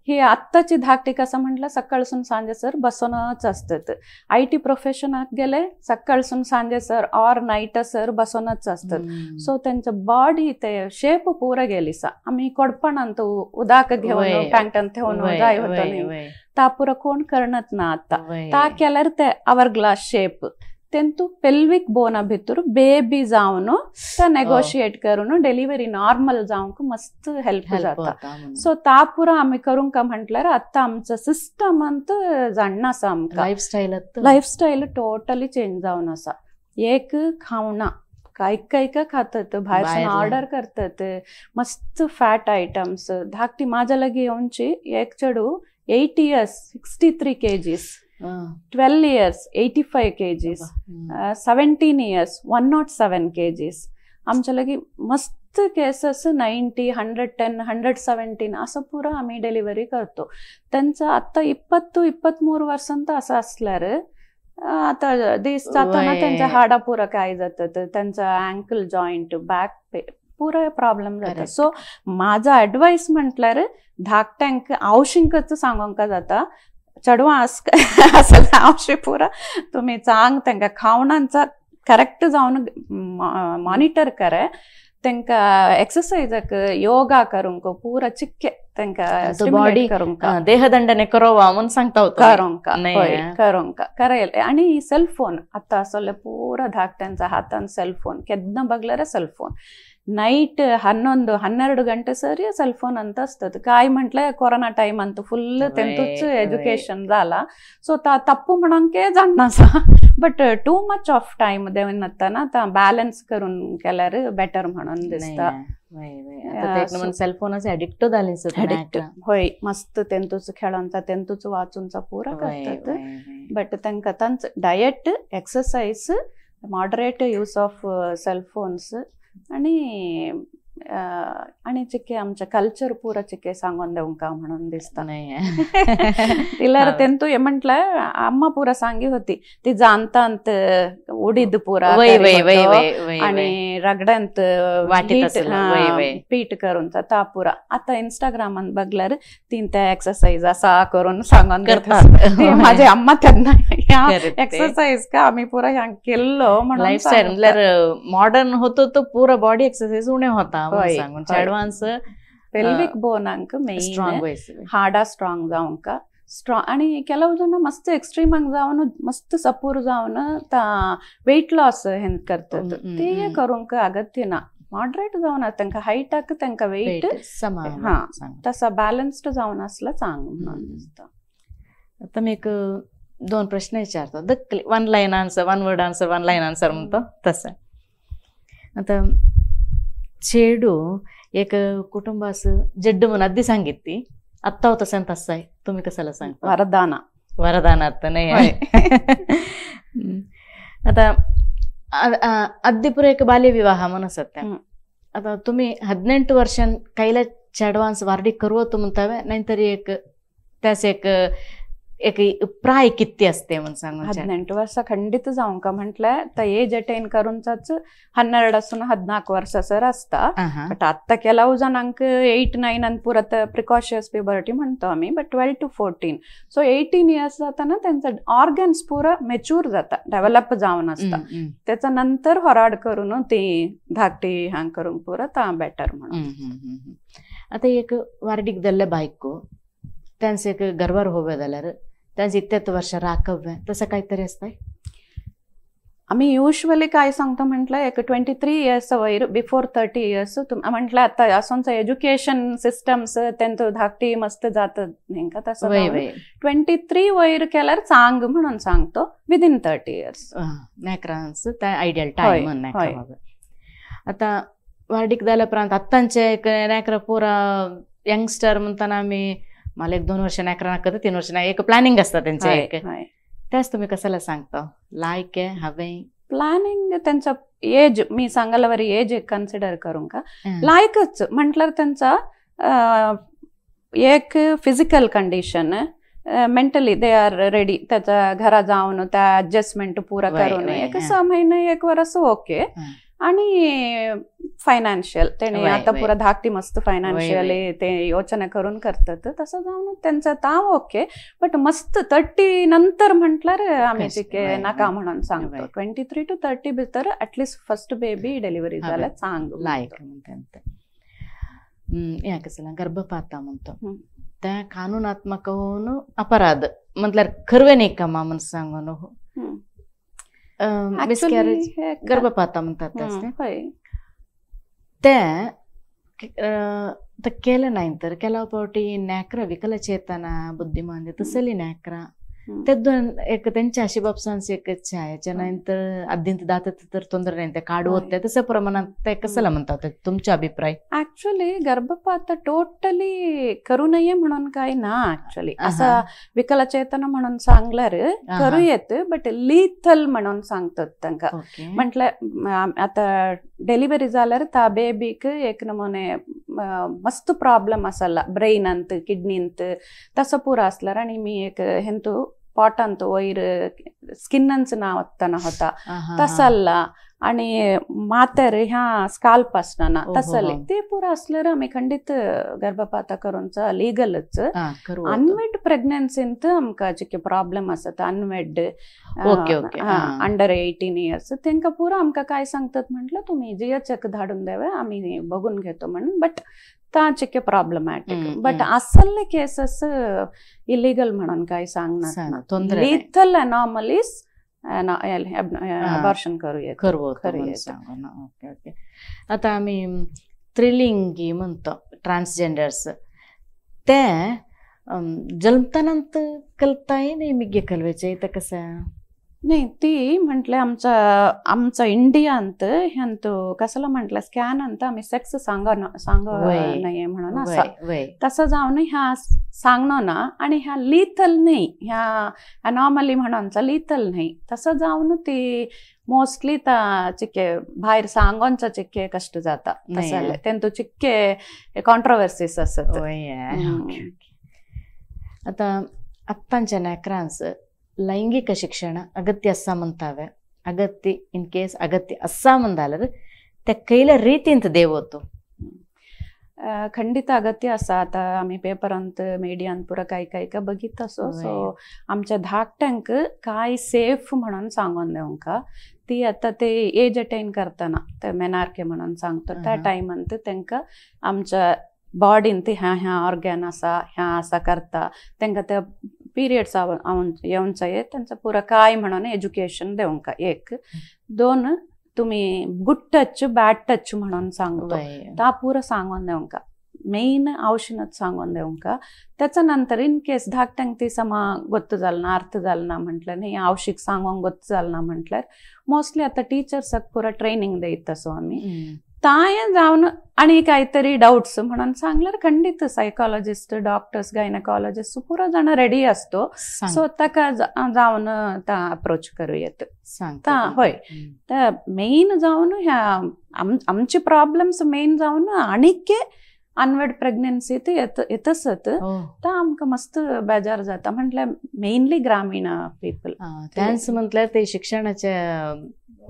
Speaker 2: ही आत्ताची धाकटी कसं म्हटलं सकाळसून सांजे सर बसोनच असतात. I T प्रोफेशनाक गेले सकाळसून सांजे सर ऑर नायट सर बसोनच असतात. सो त्यांचं बॉडी ते शेप पुरा गेली सा. आम्ही कोडपणांत उदाक घेऊन पॅन्टान ठेवून जाय होतो न्ही, ता पुरा कोण करणार ना आता. ता केल्यार ते our glass shape तेंतु पेल्विक बोना भितर बेबी जावन ता नेगोशिएट करून डिलिव्हरी नॉर्मल जावंक मस्त हेल्प जाता. सो ता पुरा आमी करूंक म्हटल्यार आतां आमचो सिस्टमांत जाणना आसा आमकां. लायफस्टायल टोटली चेंज जावन आसा. एक खावना काय काय काय खातात, भायरसून ऑर्डर करतात, मस्त फॅट आयटम्स. धाकटी म्हाज्या लागीं येवची एक चेडूं 8 years 63 kgs. 12 years 85 kgs, 17 years 107 kgs. आमच्या लागी मस्त केसेस 90 110 117 असं पुरा आम्ही डिलिव्हरी करतो. त्यांचं आता 20-23 वर्षांत असं असल्यार आता दीस जाताना त्यांच्या हाडा पुरा काय जातात, त्यांचा अँकल जॉईंट बॅक पुरा प्रॉब्लेम जाता. सो माझा ॲडवायस म्हटल्यार धाकट्यांक आवशींकच सांगोंक जाता, चेडवां आसल्यार आवशी पुरा तुमी चांग तांकां खावणांचा करेक्ट जावन मॉनिटर करे, तांकां एक्सरसाइजाक योगा करूंक पुरा चिक्के तांकां
Speaker 1: बॉडी
Speaker 2: करूंक
Speaker 1: देहदंडने करोवा म्हणून सांगता होतो
Speaker 2: करूंक करूंक करेल. आणि सेलफोन आता असले पुरा धाकट्यांच्या हातान सेलफोन केन्ना बगल्यार सेलफोन ನೈಟ್ 11-12 ಗಂಟೆ ಸರಿ ಸೆಲ್ ಫೋನ್ ಅಂತ असतात. काय म्हटलं कोरोना टाइम ಅಂತ फुल तेंतूच एज्युकेशन जाला. सो तप्पू म्हणून जाणना, but too much of time देवना ता बॅलन्स करून केल्यार बेटर म्हणून दिसता.
Speaker 1: सेल फोनाचे अडिक्ट जाले
Speaker 2: अडिक्ट होय, मस्त तेंतूच खेळोंचा तेंतूच वाचूनचा पुरा करतात. बट तांकां तांच diet, exercise, moderate use of cell phones आणि आणि चिके आमचे कल्चर पुरा चिके सांगून देवंका म्हणून दिसता. तिला तेंतू हे म्हटलं अम्मा पुरा सांगी होती ती जाणतांत उडीद पुरा आणि रगड्यांत पीठ करून ता पुरा. आता इंस्टाग्रामान बघल्यार तीन त्या एक्सरसाइज असा करून सांगून करतात. माझे अम्मा त्यांना एक्सरसाइज का आम्ही पुरा ह्या केल्लो म्हणून
Speaker 1: लाईफस्टाईल म्हटल्यार मॉडर्न होतो तो पुरा बॉडी एक्सरसाइज उणे होता. ऍडव्हान्स
Speaker 2: पेल्विक बोनांक मेन हाडा स्ट्रॉंग जावंक स्ट्रॉंग. आणि ಕೆಲವು जण मस्त एक्स्ट्रीमांक जावन मस्त सपूर जावन ता वेट लॉस हें करतात, ते करूंक अगत्य ना. मॉडरेट जावन तांकां हायटाक तांकां वेट हा तसा बॅलन्स्ड जावन असला चांग म्हणून दिसता.
Speaker 1: आता मी एक 2 प्रश्न विचारतो, दक्कली 1 line answer, 1 word answer, 1 line answer म्हणतो तसं. आता चेडू एक कुटुंबास जड्ड म्हणून आधी सांगितली, आत्ता होत तसं तसं आहे, तुम्ही कशाला सांगता?
Speaker 2: वरदान
Speaker 1: वरदान आता नाही. आता अद्दी पुरा एक बाल्यविवाह म्हणून असत. आता तुम्ही 18 वर्षां कैला चेडवांस वार्डी करवतो म्हणतावे नाहीतरी एक त्यास एक एक प्राय किती असते म्हणून सांगून
Speaker 2: 18 वर्ष खंडित जावंक म्हटलं तर एज अटेन करूनच 12 असून 14 वर्ष सर असता. बट आता ಕೆಲವು जणांक 8-9 ಅಂತ पुरा प्रिकॉशियस प्युबर्टी म्हणतो आम्ही, बट 12 to 14 सो 18 इयर्स जाताना त्यांचा ऑर्गन्स पुरा मेच्युअर जाता, डेव्हलप जावन असता. त्याच्या नंतर होराड करून ती धाकटी हांग करून पुरा ता बेटर म्हणून.
Speaker 1: आता एक वार्डीक जाल्ले बायको त्यांचे एक गर्भार होवे जाल्यार त्यांचे इतक्यात वर्ष राखव्य तसं काहीतरी असतंय?
Speaker 2: आम्ही युज्युअली काय सांगतो म्हटलं एक 23 इयर्स वयर बिफोर 30 इयर्स म्हटलं. आता असोंच एज्युकेशन सिस्टम्स त्यांचं धाकटी मस्त जात नाही का, तसं 23 वयर केल्यार चांग म्हणून सांगतो विदिन 30 इयर्स
Speaker 1: नेकरांस त्या आयडियल टाइम नेकरा. आता वार्डीक जाल्या उपरांत आत्तांचे एक नेकरा पुरा यंगस्टर म्हणताना आम्ही मला 1-2 वर्ष नाकरा नाका 3 वर्ष नाही एक प्लॅनिंग असतं त्यांचं एक, त्याच तुम्ही कशाला सांगता लायक आहे हवे
Speaker 2: प्लॅनिंग त्यांचा एज मी सांगायला वरी एज कन्सिडर करून का लायकच म्हटल्यार त्यांचा एक physical condition, mentally they are ready, त्याच्या घरा जाऊन त्या ऍडजस्टमेंट पुरा करून एक 6 महिने 1 वर्ष ओके. आणि फायनान्शियल त्याने आता पुरा धाकटी मस्त फायनान्शियली ते योजना करून करतात तसं जाऊन त्यांचा ताव ओके. बट मस्त 30 नंतर म्हटल्यार आम्ही तिके नका म्हणून सांगतो. 23 to 30 भितर at least first baby delivery झाल्या चांग
Speaker 1: लायक म्हणते. याकसला गर्भपात म्हणतो त्या कानूनात्मक अपराध म्हटल्यार खरवे नाही का म्हणून सांगून मिसकॅरेज गर्भपात म्हणतात ते केलं नाही तर ಕೆಲವು पावटी न्याक्र विकलचेतन बुद्धिमांद्य तसली न्याक्र ते एक तेंच्या अशी एक इच्छा आहे नंतर अद्यंत दात तर ತೊಂದರೆ नाही काढू होते तसं प्रमाणात ते कसं म्हणतात तुमचा अभिप्राय?
Speaker 2: ऍक्च्युली गर्भपात टोटली करू नये म्हणून काय ना, ऍक्च्युली असं विकलचेतन म्हणून सांगल्यार करू येत, बट लिथल म्हणून सांगतात तांकां. म्हटलं आता डिलिव्हरी जाल्यार त्या बेबीक एक नमुने मस्त प्रॉब्लेम आसला ब्रेनांत किडनींत तसं पुरो असल्यार आणि मी एक हेंतू पोटांत वयर स्किनांच ना वतना होता तसल्ला आणि माथ्यार ह्या स्काल्प आसना तसले ते पुरो असल्यार आमी खंडीत गर्भपात करूंचा लिगलच. अनवेड प्रेग्नन्सींत आमकां जितके प्रॉब्लेम आसता अनवेड अंडर 18 इयर्स तेंकां पुरो आमकां काय सांगतात म्हटलं तुम्ही जीएचक धाडून द्यावे आम्ही बघून घेतो म्हणून, बट ता चिके प्रॉब्लेमॅटिक. बट असले केसेस इलिगल म्हणून काय सांगणार, लिथल अनॉमलीज अबॉर्शन करू येत.
Speaker 1: Okay okay. आता आम्ही त्रिलिंगी म्हणतो ट्रान्सजेंडर्स ते जन्मतानंतर कळताय नाही मी कलवायचे तर कसं
Speaker 2: नाही ती म्हटलं आमचा आमचा इंडियांत ह्यांत कसला म्हटलं स्कॅन अंत आम्ही सेक्स सांग सांग नये म्हणून असं तसं जाऊन ह्या सांगणं ना आणि ह्या लिथल नाही ह्या अनॉमली म्हणून लिथल नाही तसं जाऊन ती मोस्टली ता चिक्के भायर सांगोनचा चिक्के कष्ट जाता तसले तेंतू चिक्के कॉन्ट्रोवर्सीस असत.
Speaker 1: आता आत्तांच्या नेकरांस लैंगिक शिक्षण अगत्य असा म्हणतावे अगत्य इन केस अगत्य असा म्हणदालर त्या कैला रीतींत देवतो?
Speaker 2: खंडित अगत्य असा. आता आम्ही पेपरांत मीडियांत पुरा काय काय का बघित असो. सो आमच्या धाकट्यांक काय सेफ म्हणून सांगून देवंका ती आता ते एज अटेन करताना ते मेनार्के म्हणून सांगतो त्या टायमांत तेंका आमच्या बॉडीन ती ह्या ह्या ऑर्गन असा ह्या असा करता तेंका त्या पिरियड्स येवंचा त्यांचा पुरा काय म्हणून एज्युकेशन देवंका. एक दोन तुम्ही गुड टच बॅड टच म्हणून सांगतो ता पुरा सांगून देवंका मेन औषधच सांगून देवंका. त्याच्या नंतर इन केस धाकट्यांक ती समा गोत्त झालं ना अर्थ झालं ना म्हटलं नाही औषध सांगून गोत्त झालं ना म्हटल्यार मोस्टली आता टीचर्साक पुरा ट्रेनिंग देत असो आम्ही ताय जावन आणि काहीतरी डाऊट्स म्हणून सांगल्यार खंडीत सायकोलॉजिस्ट डॉक्टर्स गायनकॉलॉजिस्ट पुरो जाण रेडी असतो. सो ताका जावन ता अप्रोच करू येत ता हय. तर मेन जावन ह्या आमचे प्रॉब्लेम्स मेन जावन आणिके अनवेड प्रेग्नन्सी येतसत ता आमकां मस्त बेजार जाता म्हटल्यार मेनली ग्रामीण पीपल
Speaker 1: त्यांच म्हटल्यार ते शिक्षणाचे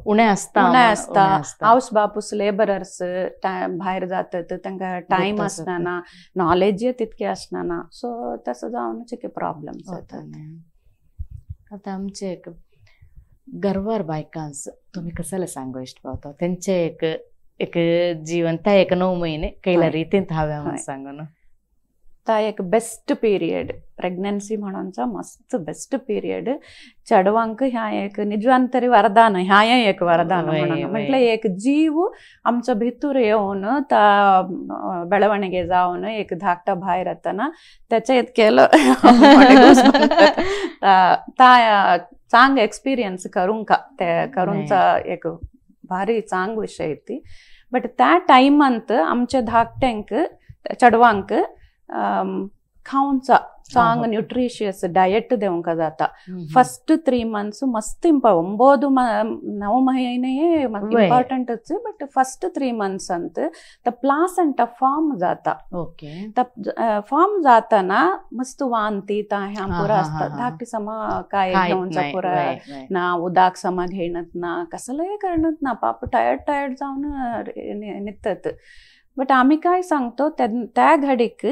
Speaker 1: उणे आसता
Speaker 2: उणे आसता हावस बापूस लेबरर्स भायर जातात तांकां टायम आसना ना नॉलेज तितके आसना ना सो तसं जावन चिके प्रॉब्लेम्स जातात.
Speaker 1: आता आमचे एक गर्वार बायकांस तुम्ही कसाला सांगू इष्ट पावता त्यांचे एक एक जीवन त्या एक 9 महिने कैला रीतीन हव्या म्हणून सांगू ना?
Speaker 2: ता एक बेस्ट पिरियड प्रेग्नन्सी म्हणूनचा मस्त बेस्ट पिरियड चेडवांक ह्या एक निजवान तरी वरदान ह्या एक वरदान म्हणून म्हटलं एक जीव आमच्या भितूर येऊन ता ಬೆಳವಣಿಗೆ जाऊन एक धाकटा भायर येताना त्याच्या इतकेलं ता चांग एक्सपिरियन्स करूंक ते करूंचा एक भारी चांग विषय ती. बट त्या टायमांत आमच्या धाकट्यांक चेडवांक खावचा चांग न्यूट्रिशियस डायट देवंक जाता. फस्ट 3 मंथ्स मस्त 9 महिने important but first 3 months अंत the placenta form जाता. फॉर्म जाताना मस्त वांती ता ह्या पुरा असता धाकटी समा काय घेवचा पुरा ना उदाक समा घेणत ना कसलंय करणत ना पाप टायर्ड टायर्ड जावन नित्तत. बट आम्ही काय सांगतो त्या घडीक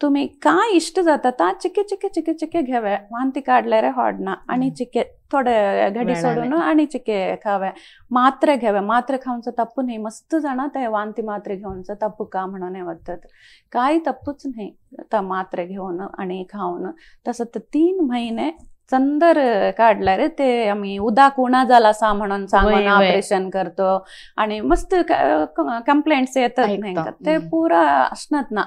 Speaker 2: तुम्ही काय इष्ट जाता ता चिके चिके चिके चिके घ्यावे वांती काढल्यार हाडना आणि चिके थोडे घडी सोडून आणि चिके खावे मात्रे घ्यावे मात्रे खावचं तप्पू नाही मस्त जाणा ते वांती मात्रे घेऊनचं तप्पू का म्हणून वतात काय तप्पूच नाही त्या मात्रे घेऊन आणि खाऊन. तसं तर 3 महिने चंदर काढला रे ते आम्ही उदाक उणा झाला असा म्हणून सांगून ऑपरेशन करतो आणि मस्त कंप्लेंट्स येतात नाही का ते पुरा असणार ना.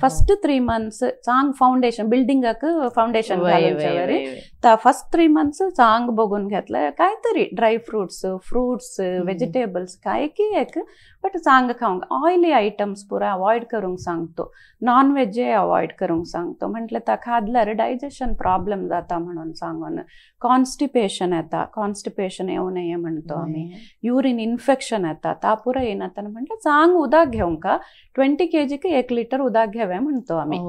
Speaker 2: फस्ट 3 मंथ्स चांग फाउंडेशन बिल्डिंगाक फाउंडेशन घालूनचे वरी तर फर्स्ट 3 मंथ्स चांग बघून घेतलं काहीतरी ड्राय फ्रुट्स, फ्रुट्स, व्हेजिटेबल्स काय की एक बट चांग खावंक. ऑयली आयटम्स पुरा अवॉइड करूंक सांगतो, नॉन व्हेज अवॉइड करूंक सांगतो. म्हटलं ता खादल्यार डायजेशन प्रॉब्लेम जाता म्हणून सांगून, कॉन्स्टिपेशन येता, कॉन्स्टिपेशन येऊ नये म्हणतो आम्ही, युरिन इन्फेक्शन येता ता पुरा येना. म्हटलं चांग उदक घेवंक 20 kg 1 litre उदक घेवे म्हणतो आम्ही.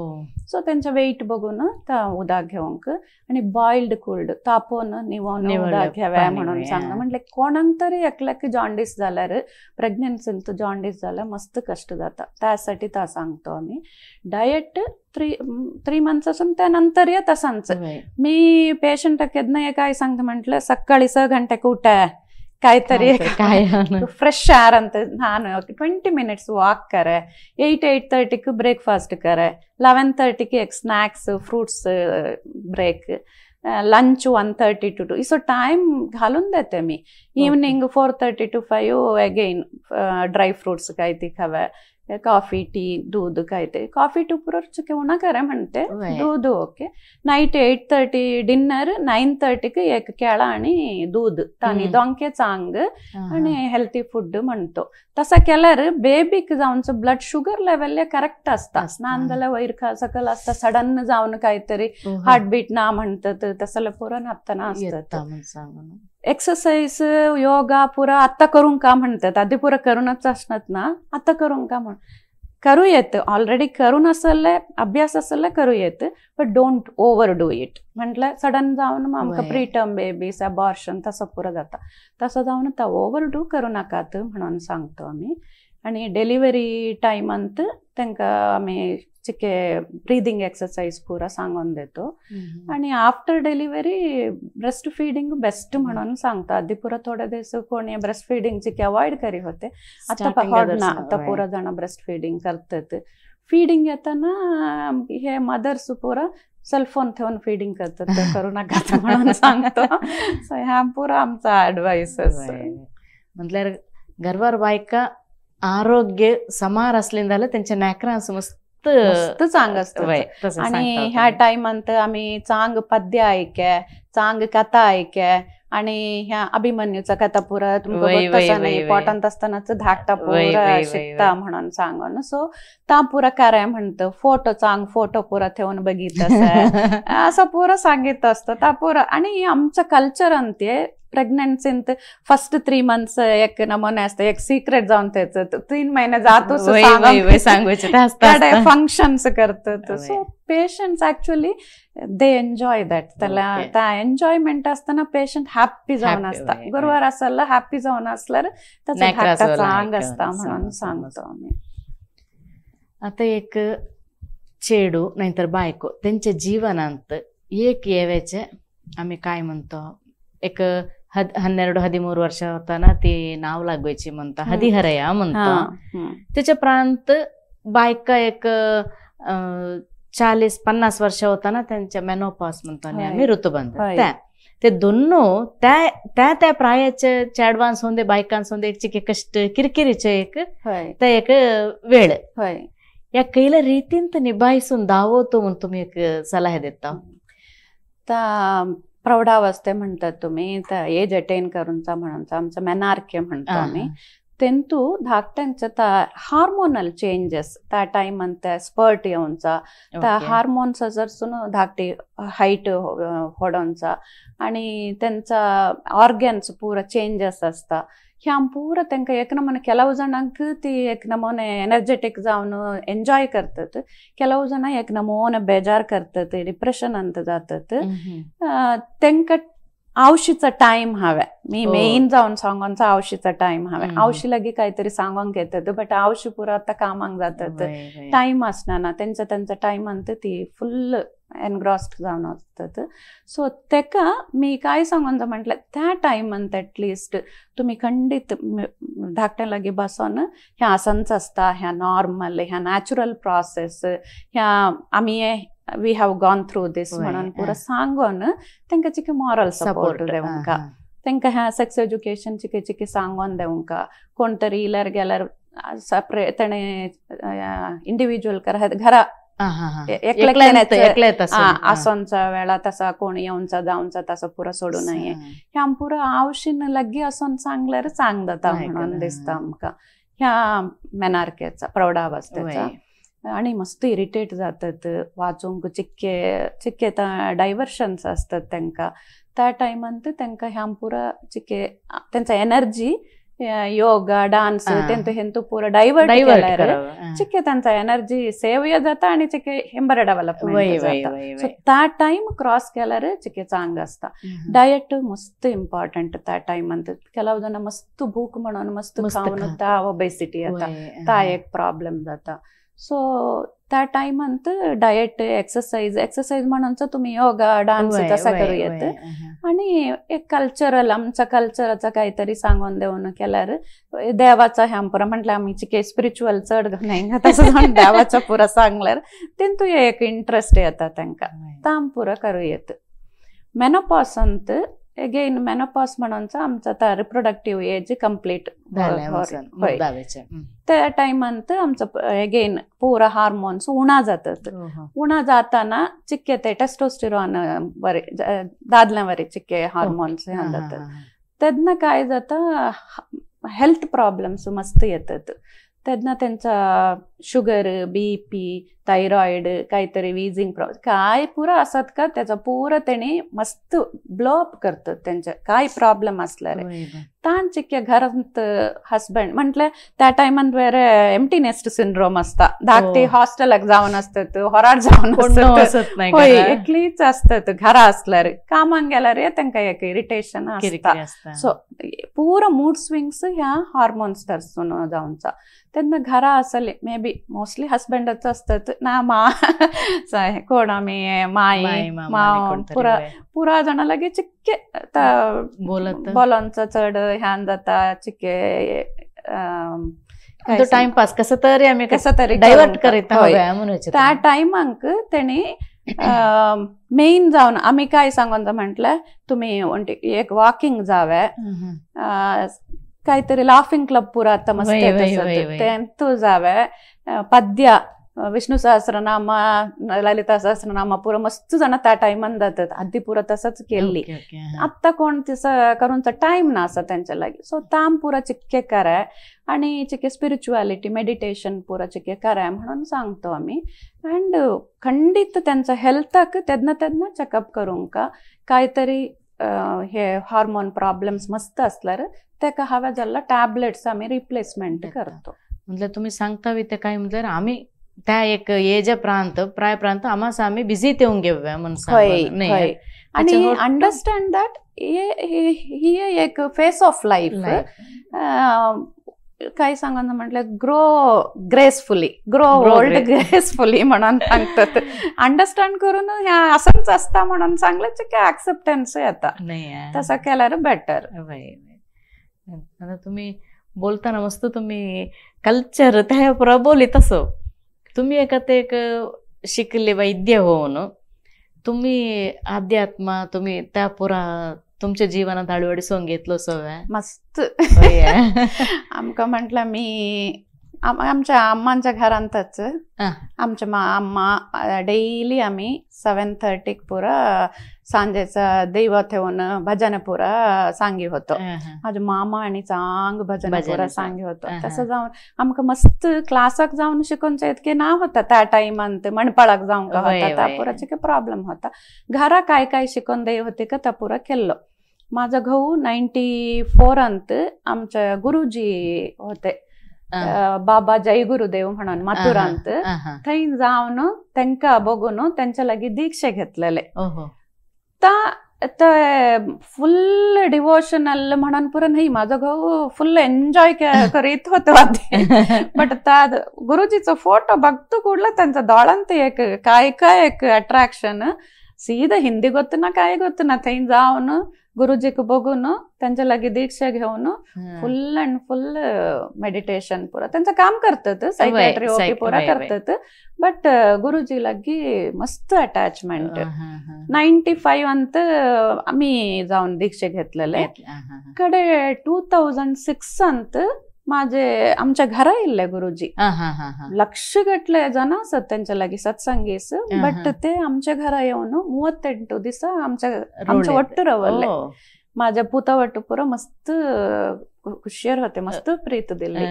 Speaker 2: सो त्यांचा वेट बघून ता उदक घेवंक आणि बॉइल्ड कोल्ड तापोवन निवोवन उदक घेवे म्हणून सांगता. म्हटलं कोणाक तरी एकल्याक जॉन्डिस जाल्यार प्रेग्नन्सींत जॉन्डिस जाल्यार मस्त कष्ट जाता, त्यासाठी ता सांगतो आम्ही. डायट 3 मंथ्स असून त्यानंतर येत तसांच. मी पेशंट केन्ना काय सांगता म्हटलं सकाळी 6 घंट्याक उठा, काहीतरी फ्रेश एअर अंत ನಾನು 20 मिनिट्स वॉक करे, 8-8:30 ब्रेकफास्ट करे, 11:30 एक snacks fruits break, lunch 1:30 to 2, so time घालून देते मी. Evening 4:30 to 5 again dry fruits काय ती खावे, कॉफी टी दूध काय ते, कॉफी टू पुरो चुके करे म्हणते, दूध ओके. नाईट 8:30 डिनर, 9:30 एक केळा आणि दूध तानी दोंके चांग आणि हेल्थी फूड म्हणतो. तसं केल्यार बेबीक जावन ब्लड शुगर लेवल करेक्ट असता, नांदला वयर सकल असता सडन जावन काहीतरी हार्टबीट ना म्हणतात तसं पुरा नापताना असतात. एक्सरसाइज योगा पुरा आत्ता करूं का म्हणतात, आधी पुरा करूनच असणार ना, आता करूं का म्हण करू येत, ऑलरेडी करून असेल अभ्यास असेल करू येत, but don't over do it. म्हटलं सडन जावन मग आमकां प्रीटर्म बेबीज अबॉर्शन तसं पुरा जाता, तसं जावन तो ओवर do करू नाकात म्हणून सांगतो आम्ही. आणि डिलिव्हरी टायमांत तांकां आमी चिके ब्रीदिंग एक्सरसाइज पुरा सांगून देतो. आणि after delivery breast feeding best म्हणून सांगता. आधी पुरा थोडे दिवस कोणी ब्रेस्ट फिडिंग चिके अवॉइड करी होते, आता ना आता पुरा जण ब्रेस्ट फिडिंग करतात. फिडिंग येताना हे मदर्स पुरा सेलफोन ठेवून फिडिंग करतात, ते करू नका म्हणून सांगतो. सो ह्या पुरा आमचा ऍडवाइस.
Speaker 1: म्हटल्यार गर्भार बायका आरोग्य समार असले जाल्यार तेंच्या नाकरां मस्त
Speaker 2: मस्त चांग असतं. आणि ह्या टायमांत आम्ही चांग पद्य ऐके, चांग कथा ऐके, आणि ह्या अभिमन्यूचा कथा पुरा तुमकां नाही पोटांत असतानाच धाकटा पुरा शिकता म्हणून सांगून. सो ता पुरा कार्य म्हणतो, फोटो चांग फोटो पुरा ठेवून बघित असं पुरा सांगित असतं ता पुरा. आणि आमचं कल्चर अंते प्रेग्नन्सींत फर्स्ट 3 मंथ्स एक नमुने असतं, एक सिक्रेट जाऊन त्याचं 3 महिने जातो फंक्शन्स करतात. So patients actually they enjoy that, त्याला त्या एन्जॉयमेंट असताना पेशंट हॅप्पी जाऊन असता. गुरुवार असेल हॅप्पी जाऊन असल्यार त्याचा चांग असता म्हणून सांगतो आम्ही.
Speaker 1: आता एक चेडू नाहीतर बायको त्यांच्या जीवनांत एक येव्याचे आम्ही काय म्हणतो एक 12-13 वर्ष होताना ती नाव लागवायची म्हणतो, हदिहरया म्हणतो. त्याच्या प्रांत बायका एक 40-50 वर्ष होताना त्यांच्या मेनोपॉज म्हणतो आणि आम्ही ऋतुबंध, त्या ते दोनों त्या त्या त्या प्रायाचे ऍडव्हान्स होऊन दे बायकांस होऊन दे एक कष्ट किरकिरीचे एक त्या एक वेळ या कैला रीतींत निभाಯಿसून दावतो म्हणून तुम्ही एक सलाह देता.
Speaker 2: प्रौढावस्थे म्हणतात तुम्ही, तर एज अटेन करूनचा म्हणून आमचं मेनार्के म्हणतो आम्ही. तेंतू धाकट्यांचं त्या हार्मोनल चेंजेस त्या टायमान त्या स्पर्ट येवचा, त्या हार्मोन्स जरसून धाकटी हाईट होडोनचा आणि त्यांचा ऑर्गन्स पुरा चेंजेस असता. ह्या पुरा तांकां एक नमुने ಕೆಲವು जणांक ती एक नमुने एनर्जेटीक जावन एन्जॉय करतात, ಕೆಲವು जण एक नमुने बेजार करतात, डिप्रेशन अंत जातात. तांकां आवशीचा टायम हवे, मी मेन जावन सांगोनचो आवशीचा टायम हवे. आवशी लागीं कांयतरी सांगोंक येतात बट आवशी पुरा आतां कामाक जातात, टायम आसना ना तेंचा तेंचा टायमान ती फुल्ल एनग्रॉस्ड जावन वचतात. सो तेका मी काय सांगोन म्हटल्यार त्या टायमान एटलिस्ट तुमी खंडीत धाकट्या लागीं बसोन ह्या आसनच आसता, ह्या नॉर्मल, ह्या नॅचरल प्रोसेस, ह्या आमी we have gone through this म्हणून पुरा सांगोन तांकां चिके मॉरल सपोर्ट दिवंका, तांकां ह्या सेक्स एज्युकेशन चिके चिके सांगोन दिवंका. कोण तरी इल्यार गेल्यार सेपरेट तेणें इंडिविज्युअल घरा आसोनचा वेळा तसा कोण येवचा जावचा तसा पुरा सोडू नये. ह्या पुरा आवशीन लग्गी असून सांगल्यार चांग जाता म्हणून दिसता आमकां ह्या मेनार्केचा प्रौढावस्थेचा. आणि मस्त इरिटेट जातात, वाचूंक चिक्के चिक्के डायवर्शन्स असतात तांकां. त्या टायमान तांकां ह्या पुरा चिक्के तेंचा एनर्जी योगा डान्स तेंतु हेंतु पुरा डायवर्ट केल्यार चिक्के तांचा एनर्जी सेवय जाता आणि चिक्के हें बरें डेव्हलपमेंट जाता. सो त्या टायम क्रॉस केल्यार चिक्के चांग आसता. डायट मस्त इम्पॉर्टंट त्या टायमान. ಕೆಲವು ಜನ मस्त भूक म्हणून मस्त खावन त्या ओबेसिटी येता, ता एक प्रॉब्लेम जाता. सो त्या टायमांत डायट एक्सरसाइज एक्सरसाइज म्हणून तुम्ही योगा डान्स तसा करू येत. आणि एक कल्चरल आमचा कल्चराचा काहीतरी सांगून देऊन केल्यार देवाचा ह्या पुरा म्हटलं आम्ही चिके स्पिरिच्युअल चड नाही तसं जावन देवाचा पुरा सांगल्यार तेंतु एक इंट्रस्ट येता तांकां, ताम पुरा करू येत. मेनोपॉसांत एगेन मेनोपॉस म्हणून आमचा आता रिप्रोडक्टिव्ह एज कंप्लीट त्या टायमांत आमचं एगेन पुरा हार्मोन्स उणा जातात. उणा जाताना चिक्के ते टेस्टोस्टेरॉन बरे दादल्या वरी चिक्के हार्मोन्स जातात. तेन्ना काय जाता हेल्थ प्रॉब्लेम्स मस्त येतात. तेन्ना त्यांचा शुगर बीपी थायरॉइड काहीतरी विजिंग प्रॉब्लेम काय पुरा असत का त्याचा पुरा तेणी मस्त ब्लो अप करतात त्यांच्या काय प्रॉब्लेम असल्यार. तान चिक्के घरांत हस्बंड म्हटलं त्या टायमान वेरे एम्प्टी नेस्ट सिंड्रोम असता. धाकटी हॉस्टेलाक जावन असतात, होराड जावन असतात, होय एकलीच असतात घरा असल्यार. कामाक गेल्यार तांकां एक इरिटेशन आसता. सो पुरा मूड स्विंग्स ह्या हार्मोन्स तरसून जावचा. तेन्ना घरा आसले मे बी मोस्टली हस्बंडच असतात ना मा कोण आमी माई माव पुरा पुरा जाणा लागी चिक्के बोलोंचो चड ह्यान जाता चिक्के
Speaker 1: टाइमपास कसं तरी आमी कसं तरी डायवर्ट करीत.
Speaker 2: त्या टायमाक तेणी मेन जावन आमी काय सांगून म्हटलं तुमी एक वॉकिंग जावे, काहीतरी लाफिंग क्लब पुरा आता मस्त तेंतु जावे, पद्य विष्णु सहस्रनाम ललिता सहस्रनाम पुरा मस्त जाण त्या टायमान जातात. आदी पुरा तसंच केल्ली. आत्ता कोण तसं करूंचो टायम ना आसा तेंच्या लागीं. सो ताम पुरा चिक्के कराय आणि चिक्के स्पिरिच्युअलिटी मेडिटेशन पुरा चिक्के कराय म्हणून सांगतो आमी. अँड खंडीत त्यांचा हेल्थाक तेन्ना तेन्ना चेकअप करूंक काहीतरी हे हार्मोन प्रॉब्लेम्स मस्त असल्यार तेका हांवें जाल्यार टॅबलेट्स आमी रिप्लेसमेंट करतो.
Speaker 1: म्हटल्यार तुमी सांगता ते काय म्हटल्यार आमी त्या एक एज प्रांत प्राय प्रांत आमास आमी बिजी तेवून घेवया म्हणून.
Speaker 2: हय, आणि अंडरस्टँड that ही एक फेस ऑफ लायफ. काय सांगून म्हटल्यार grow gracefully, grow old gracefully म्हणून सांगतात. अंडरस्टँड करून ह्या असंच आसता म्हणून सांगलें काय ऍक्सेप्टन्स येता, तसं केल्यार बेटर.
Speaker 1: आता तुम्ही बोलताना मस्त तुम्ही कल्चर त्या प्रबोली तसं तुम्ही एका ते एक शिकले वैद्य होऊन तुम्ही अध्यात्मा तुम्ही त्या पुरा तुमच्या जीवनात अळवडिसून घेतलो सगळं
Speaker 2: मस्त. आमकां म्हटलं मी आमच्या अम्मांच्या घरांतच आमच्या अम्मा डेली आमी 7:30 पुरा सांजेचा देव ठेवून भजन पुरा सांगी होतो. माझ्या मामा आणि चांग भजन पुरा सांगी होतो. तसं जावन आमकां मस्त क्लासाक जावन शिकोवचें इतकें ना होता त्या टायमान. म्हणपाळाक जावंक होता त्या पुराचे प्रॉब्लेम होता. घरा काय काय शिकोवन दे होते का त्या पुरा केल्लो. माझा घोव 94 आमच्या गुरुजी होते बाबा जय गुरुदेव म्हणून मथुरांत, थंय जावन तांकां बघून तेंच्या लागीं दीक्षा घेतलेले. ते फुल डिवोशनल म्हणून पुरा नाही माझा घोव फुल एन्जॉय करीत होतो आधी. बट त्या गुरुजीचो फोटो बघतो कुडला त्यांच्या दोळांत एक काय काय एक अट्रॅक्शन. सीधा हिंदी गोत्त ना काय गोत्त ना थंय जावन गुरुजीक बघून त्यांच्या लागीं दीक्षा घेवन फुल अँड फुल मेडिटेशन पुरा त्यांचं काम करतात, सायकॅट्री ओपी पुरा करतात. बट गुरुजी लागीं मस्त अटॅचमेंट. 95 अंत आमी जावन दीक्षा घेतलेले. कडे 2006 अंत माझे आमच्या घरा इल्ले गुरुजी लक्षगटले जण आसत त्यांच्या लागी सत्संगीस बट ते आमच्या घरा येवन 38 दिसा आमच्या आमच्या ಒಟ್ಟು रवले माझ्या पुता वट्टू पुरा मस्त खुशीर होते मस्त प्रीत दिली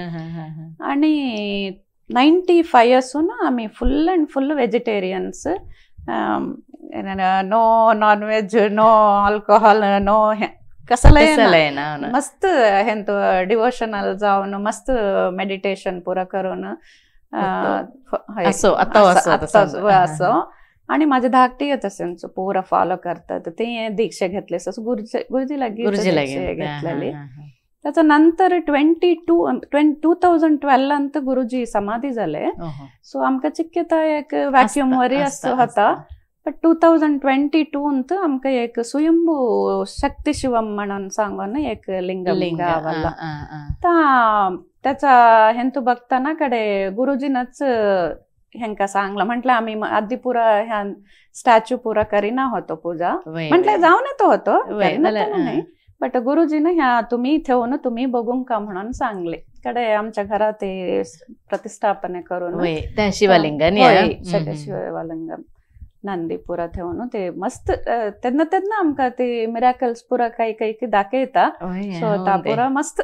Speaker 2: आणि 95 असून आम्ही full and full vegetarians no non veg no alcohol no कसलंय ना मस्त हेंतो डिवोशनल जावन मस्त मेडिटेशन पुरा करून
Speaker 1: असो
Speaker 2: असो आणि माझे धाकटी तशेंच पुरा फॉलो करतात ते दीक्षा घेतले गुरुजी लागी घेतलेली. त्याच्या नंतर 2012 अंत गुरुजी समाधी झाले. सो आमकां चिक्केता एक व्हॅक्युम वरी असो होता. बट 2022 अंत आमकां एक स्वयंभू शक्ती शिवम म्हणून सांगून एक लिंग गावला. त्याचा हेंतू बघताना कडे गुरुजीनच हेंका सांगला म्हटलं आम्ही आधी पुरा ह्या स्टॅच्यू पुरा करीना होतो पूजा म्हटलं जाऊन येतो होतो नाही बट गुरुजीनं ह्या तुम्ही ठेवून तुम्ही बघून का म्हणून सांगले. कडे आमच्या घरात ते प्रतिष्ठापना करून
Speaker 1: शिवलिंग
Speaker 2: शिवलिंगम नंदी पुरा ठेवून ते मस्त त्यांना त्यांना आमका ते मिराकल्स पुरा काही काही दाखयता. सो ता पुरा मस्त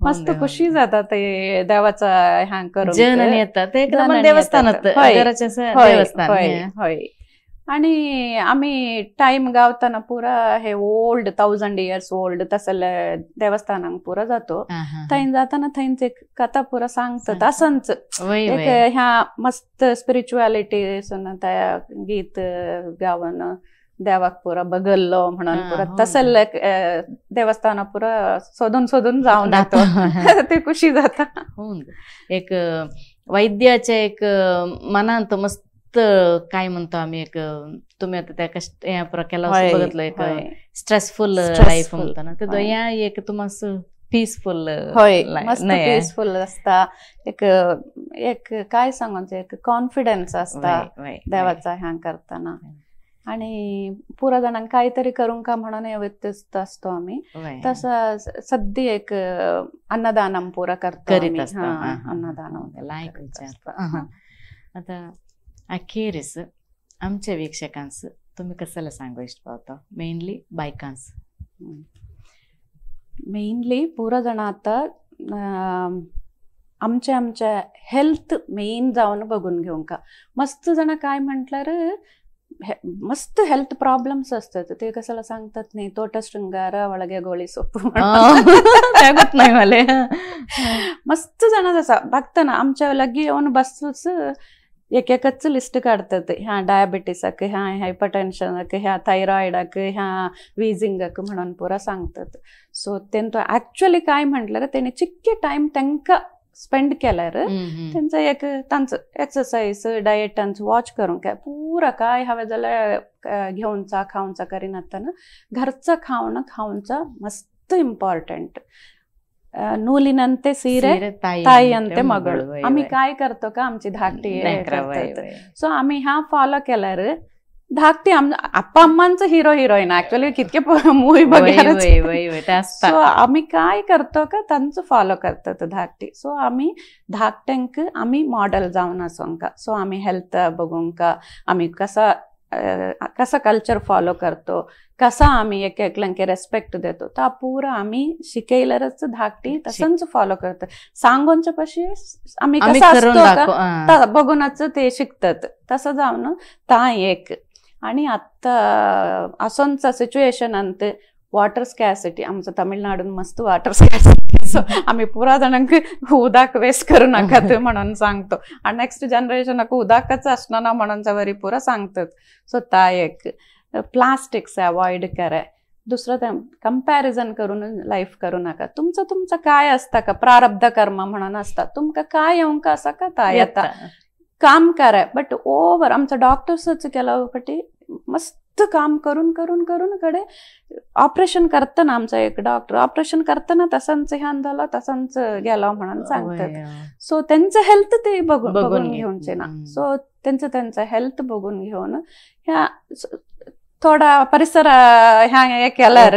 Speaker 2: मस्त खुशी जाता ते देवाचा ह्या करून
Speaker 1: जन येतात देवस्थानात
Speaker 2: होय. आणि आम्ही टाइम गावताना पुरा हे ओल्ड 1000 इयर्स ओल्ड तसले देवस्थानांक पुरा जातो. थंय जाताना थंयच एक कथा पुरा सांगतात असंच एक ह्या मस्त स्पिरिच्युअलिटी त्या गीत गावन देवाक पुरा बगल्लो म्हणून पुरा तसले देवस्थाना पुरा सोदून सोदून जावन जातो ते खुशी जाता.
Speaker 1: एक वैद्याचे एक मनांत मस्त काय म्हणतो आम्ही एक तुम्ही आता त्या कष्ट केला बघितलं एक स्ट्रेसफुल लाईफ म्हणतो ना ते या एक तुम्हाला पीसफुल
Speaker 2: होय मस्त पीसफुल असता. एक एक काय सांगूचे एक कॉन्फिडन्स असता देवाचा ह्या करताना. आणि पुरा जणांक काहीतरी करूंक का म्हणून व्यत्यस्त असतो आम्ही. तसं सध्या एक अन्नदानम पुरा करतो अन्नदानम
Speaker 1: लायक विचार. आता अखेरीस आमच्या वीक्षकांस तुम्ही कशाला सांगू इष्ट पावता मेनली बायकांस?
Speaker 2: मेनली पुरा जण आता आमच्या आमच्या हेल्थ मेन जावन बघून घेवंक का. मस्त जण काय म्हटल्यार मस्त हेल्थ प्रॉब्लेम्स असतात ते कशाला सांगतात नाही. तोट शृंगार ಒಳಗೆ ಗೋಳಿ ಸೊಪ್ಪು
Speaker 1: नाही मला
Speaker 2: मस्त जण जसा बघताना आमच्या लगी येऊन बसूच एक एकच लिस्ट काढतात. ह्या डायबिटीसाक ह्या हायपरटेन्शनाक ह्या थायरॉइडाक ह्या विजिंगाक म्हणून पुरा सांगतात. सो तेंतो ऍक्च्युअली काय म्हटल्यार तेणी चिक्के टायम तांकां स्पेंड केल्यार तेंचो एक तांचो एक्सरसाइज डायट तांचो वॉच करूंक पुरा काय हवें जाल्यार घेवचा खावचा करिनासतना घरचं खावणं खावचा मस्त इम्पॉर्टंट. नूलिनंते सीरे ताईयंते मगळ. आम्ही काय करतो का आमची धाकटी करतात. सो आम्ही ह्या फॉलो केल्यार धाकटी आप्पा अम्मांचं हिरो हिरोईन ऍक्च्युअली कितके मूवी बघायला. सो आम्ही काय करतो का तांचो फॉलो करतात धाकटी. सो आम्ही धाकट्यांक आम्ही मॉडेल जावन आसोंक. सो आम्ही हेल्थ बघूंक आम्ही कसा कसा कल्चर फॉलो करतो कसा आम्ही एक एकल्यांक रेस्पेक्ट देतो ता पुरा आम्ही शिकयल्यारच धाकटी तसंच फॉलो करतात. सांगोनच्या पशी आम्ही कसं असतो का बघूनच ते शिकतात तसं जावन ता एक. आणि आता असोंचा सिच्युएशन अंत वॉटर स्कॅसिटी आमचं तमिळनाडून मस्त वॉटर स्कॅसिटी. सो आम्ही पुरा जणांक उदक वेस्ट करू नका म्हणून सांगतो आणि नेक्स्ट जनरेशनाक उदकच असणार ना म्हणून वरी पुरा सांगतात. सो ता एक प्लास्टिक्स अवॉइड करा. दुसरं कंपॅरिझन करून लाईफ करू नका. तुमचं तुमचं काय असतं का प्रारब्ध कर्म म्हणून असतात तुमका काय येवंक असा का ता येता काम करा बट ओव्हर आमचं डॉक्टर्सच केलं पटी मस्त काम करून करून करून कडे ऑपरेशन करताना आमचा एक डॉक्टर ऑपरेशन करताना तसांच ह्यान झालं तसांच गेला म्हणून सांगतात. सो त्यांचं हेल्थ ते बघून घेऊनचे ना. सो त्यांचं त्यांचं हेल्थ बघून घेऊन ह्या थोडा परिसर ह्या हे केल्यार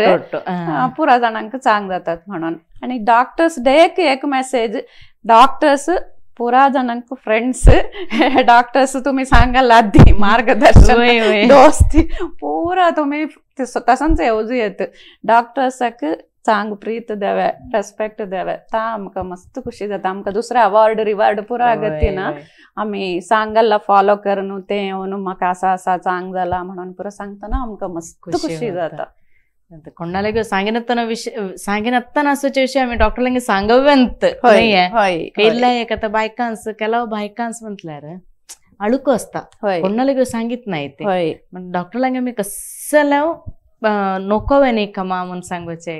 Speaker 2: पुरा जाणांक चांग जातात म्हणून. आणि डॉक्टर्स डेक एक मेसेज, डॉक्टर्स पुरा जाणांक फ्रेंड्स, डॉक्टर्स तुम्ही सांगाल आधी मार्गदर्शन दोस्ती पुरा तुम्ही तसंच येवजू येत. डॉक्टर्साक चांग प्रीत द्यावे, रेस्पेक्ट द्यावे, ता आमकां मस्त खुशी जाता. आमकां दुसरे अवॉर्ड रिवॉर्ड पुरा गतीना आमी सांगल्ला फॉलो करून ते येवन म्हाका आसा आसा चांग जाला म्हणून पुरा सांगतना आमकां मस्त खुशी जाता.
Speaker 1: कोणाला सांगिनतना विषय सांगिनतना असोचे विषय आम्ही डॉक्टरलांगे सांगव्यंत केल्ला एक आता बायकांस ಕೆಲವು बायकांस म्हटल्यार अळुको असता, कोणाला सांगित नाही ते. डॉक्टरलांगे आमी कसल्या नकोवे नाही कमा म्हणून सांगचे.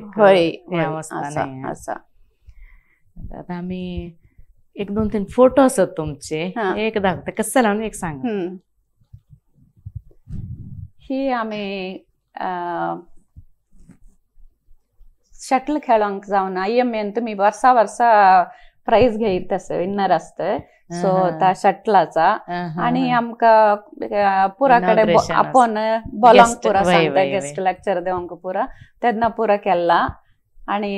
Speaker 1: आता आम्ही एक दोन तीन फोटो असत तुमचे, एक दाखवता कसं लावून एक सांग.
Speaker 2: ही आम्ही शटल खेळोंक जावन I M N तुमी वर्सा वर्सा प्राईज घेयत आसता, विनर आसता. सो त्या शटलाचा आणि आमकां पुरा कडेन आपोवन बोलोंक पुरा सांगता, गेस्ट लेक्चर दिवंक पुरा तेन्ना पुरा केल्ला. आणि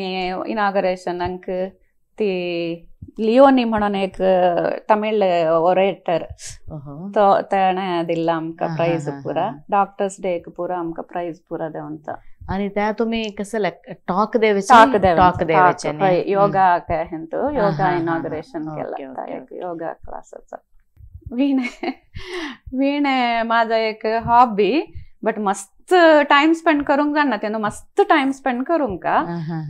Speaker 2: इनॉग्रेशनाक ती लियोनी म्हणून एक तमिळ ओरेटर तो तेणें दिल्ला आमकां प्राईज पुरा. डॉक्टर्स डेक पुरा आमकां प्राईज पुरा दिवंता.
Speaker 1: आणि त्या तुम्ही कसं टॉक द्यायचे, टॉक द्यायचे
Speaker 2: योगा योगा इनॉग्रेशन केला योगा क्लासाचा. वीणे वीणे माझा एक हॉबी, बट मस्त टाइम स्पेंड करूंक जाणा तेन्ना मस्त टाइम स्पेंड करूंक का,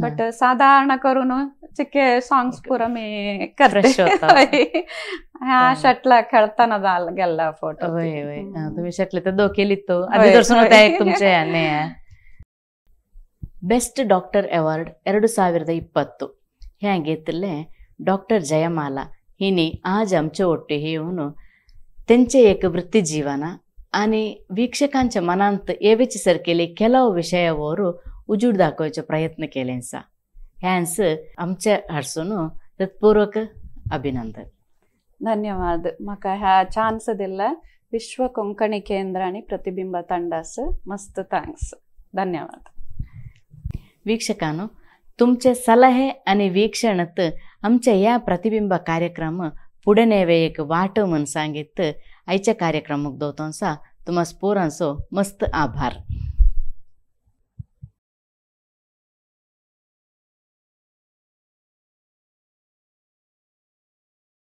Speaker 2: बट साधारण करून चिके सॉंग्स पुरा मी करते. ह्या शटला खेळताना गेला फोटो.
Speaker 1: तुम्ही शटले तर दोकेली तो आधी दर्शन होता एक तुमच्या. ಬೆಸ್ಟ್ ಡಾಕ್ಟರ್ ಅವಾರ್ಡ್ 2020 ह्या डॉक्टर जयमाला हिने आज आमचे ओट्टे येऊन त्यांचे एक वृत्तीजीवन आणि वीक्षकांच्या मनांत येवेचे सरकेले ಕೆಲವು विषयावर उजूड दाखवायचा प्रयत्न केलेंसा. ह्यांस आमच्या हरसून हृत्पूर्वक अभिनंदन.
Speaker 2: धन्यवाद. म्हाका ह्या चान्स दिला विश्व कोंकणी केंद्र आणि प्रतिबिंब ತಂಡಾस मस्त thanks. धन्यवाद.
Speaker 1: वीक्षकांनो, तुमचे सलहे आणि वीक्षणत आमच्या या प्रतिबिंब कार्यक्रम पुढे नेवे एक वाट म्हणून सांगित आयच्या कार्यक्रम मुग्धोतोंसा तुम्हा स्पोरांसो मस्त आभार.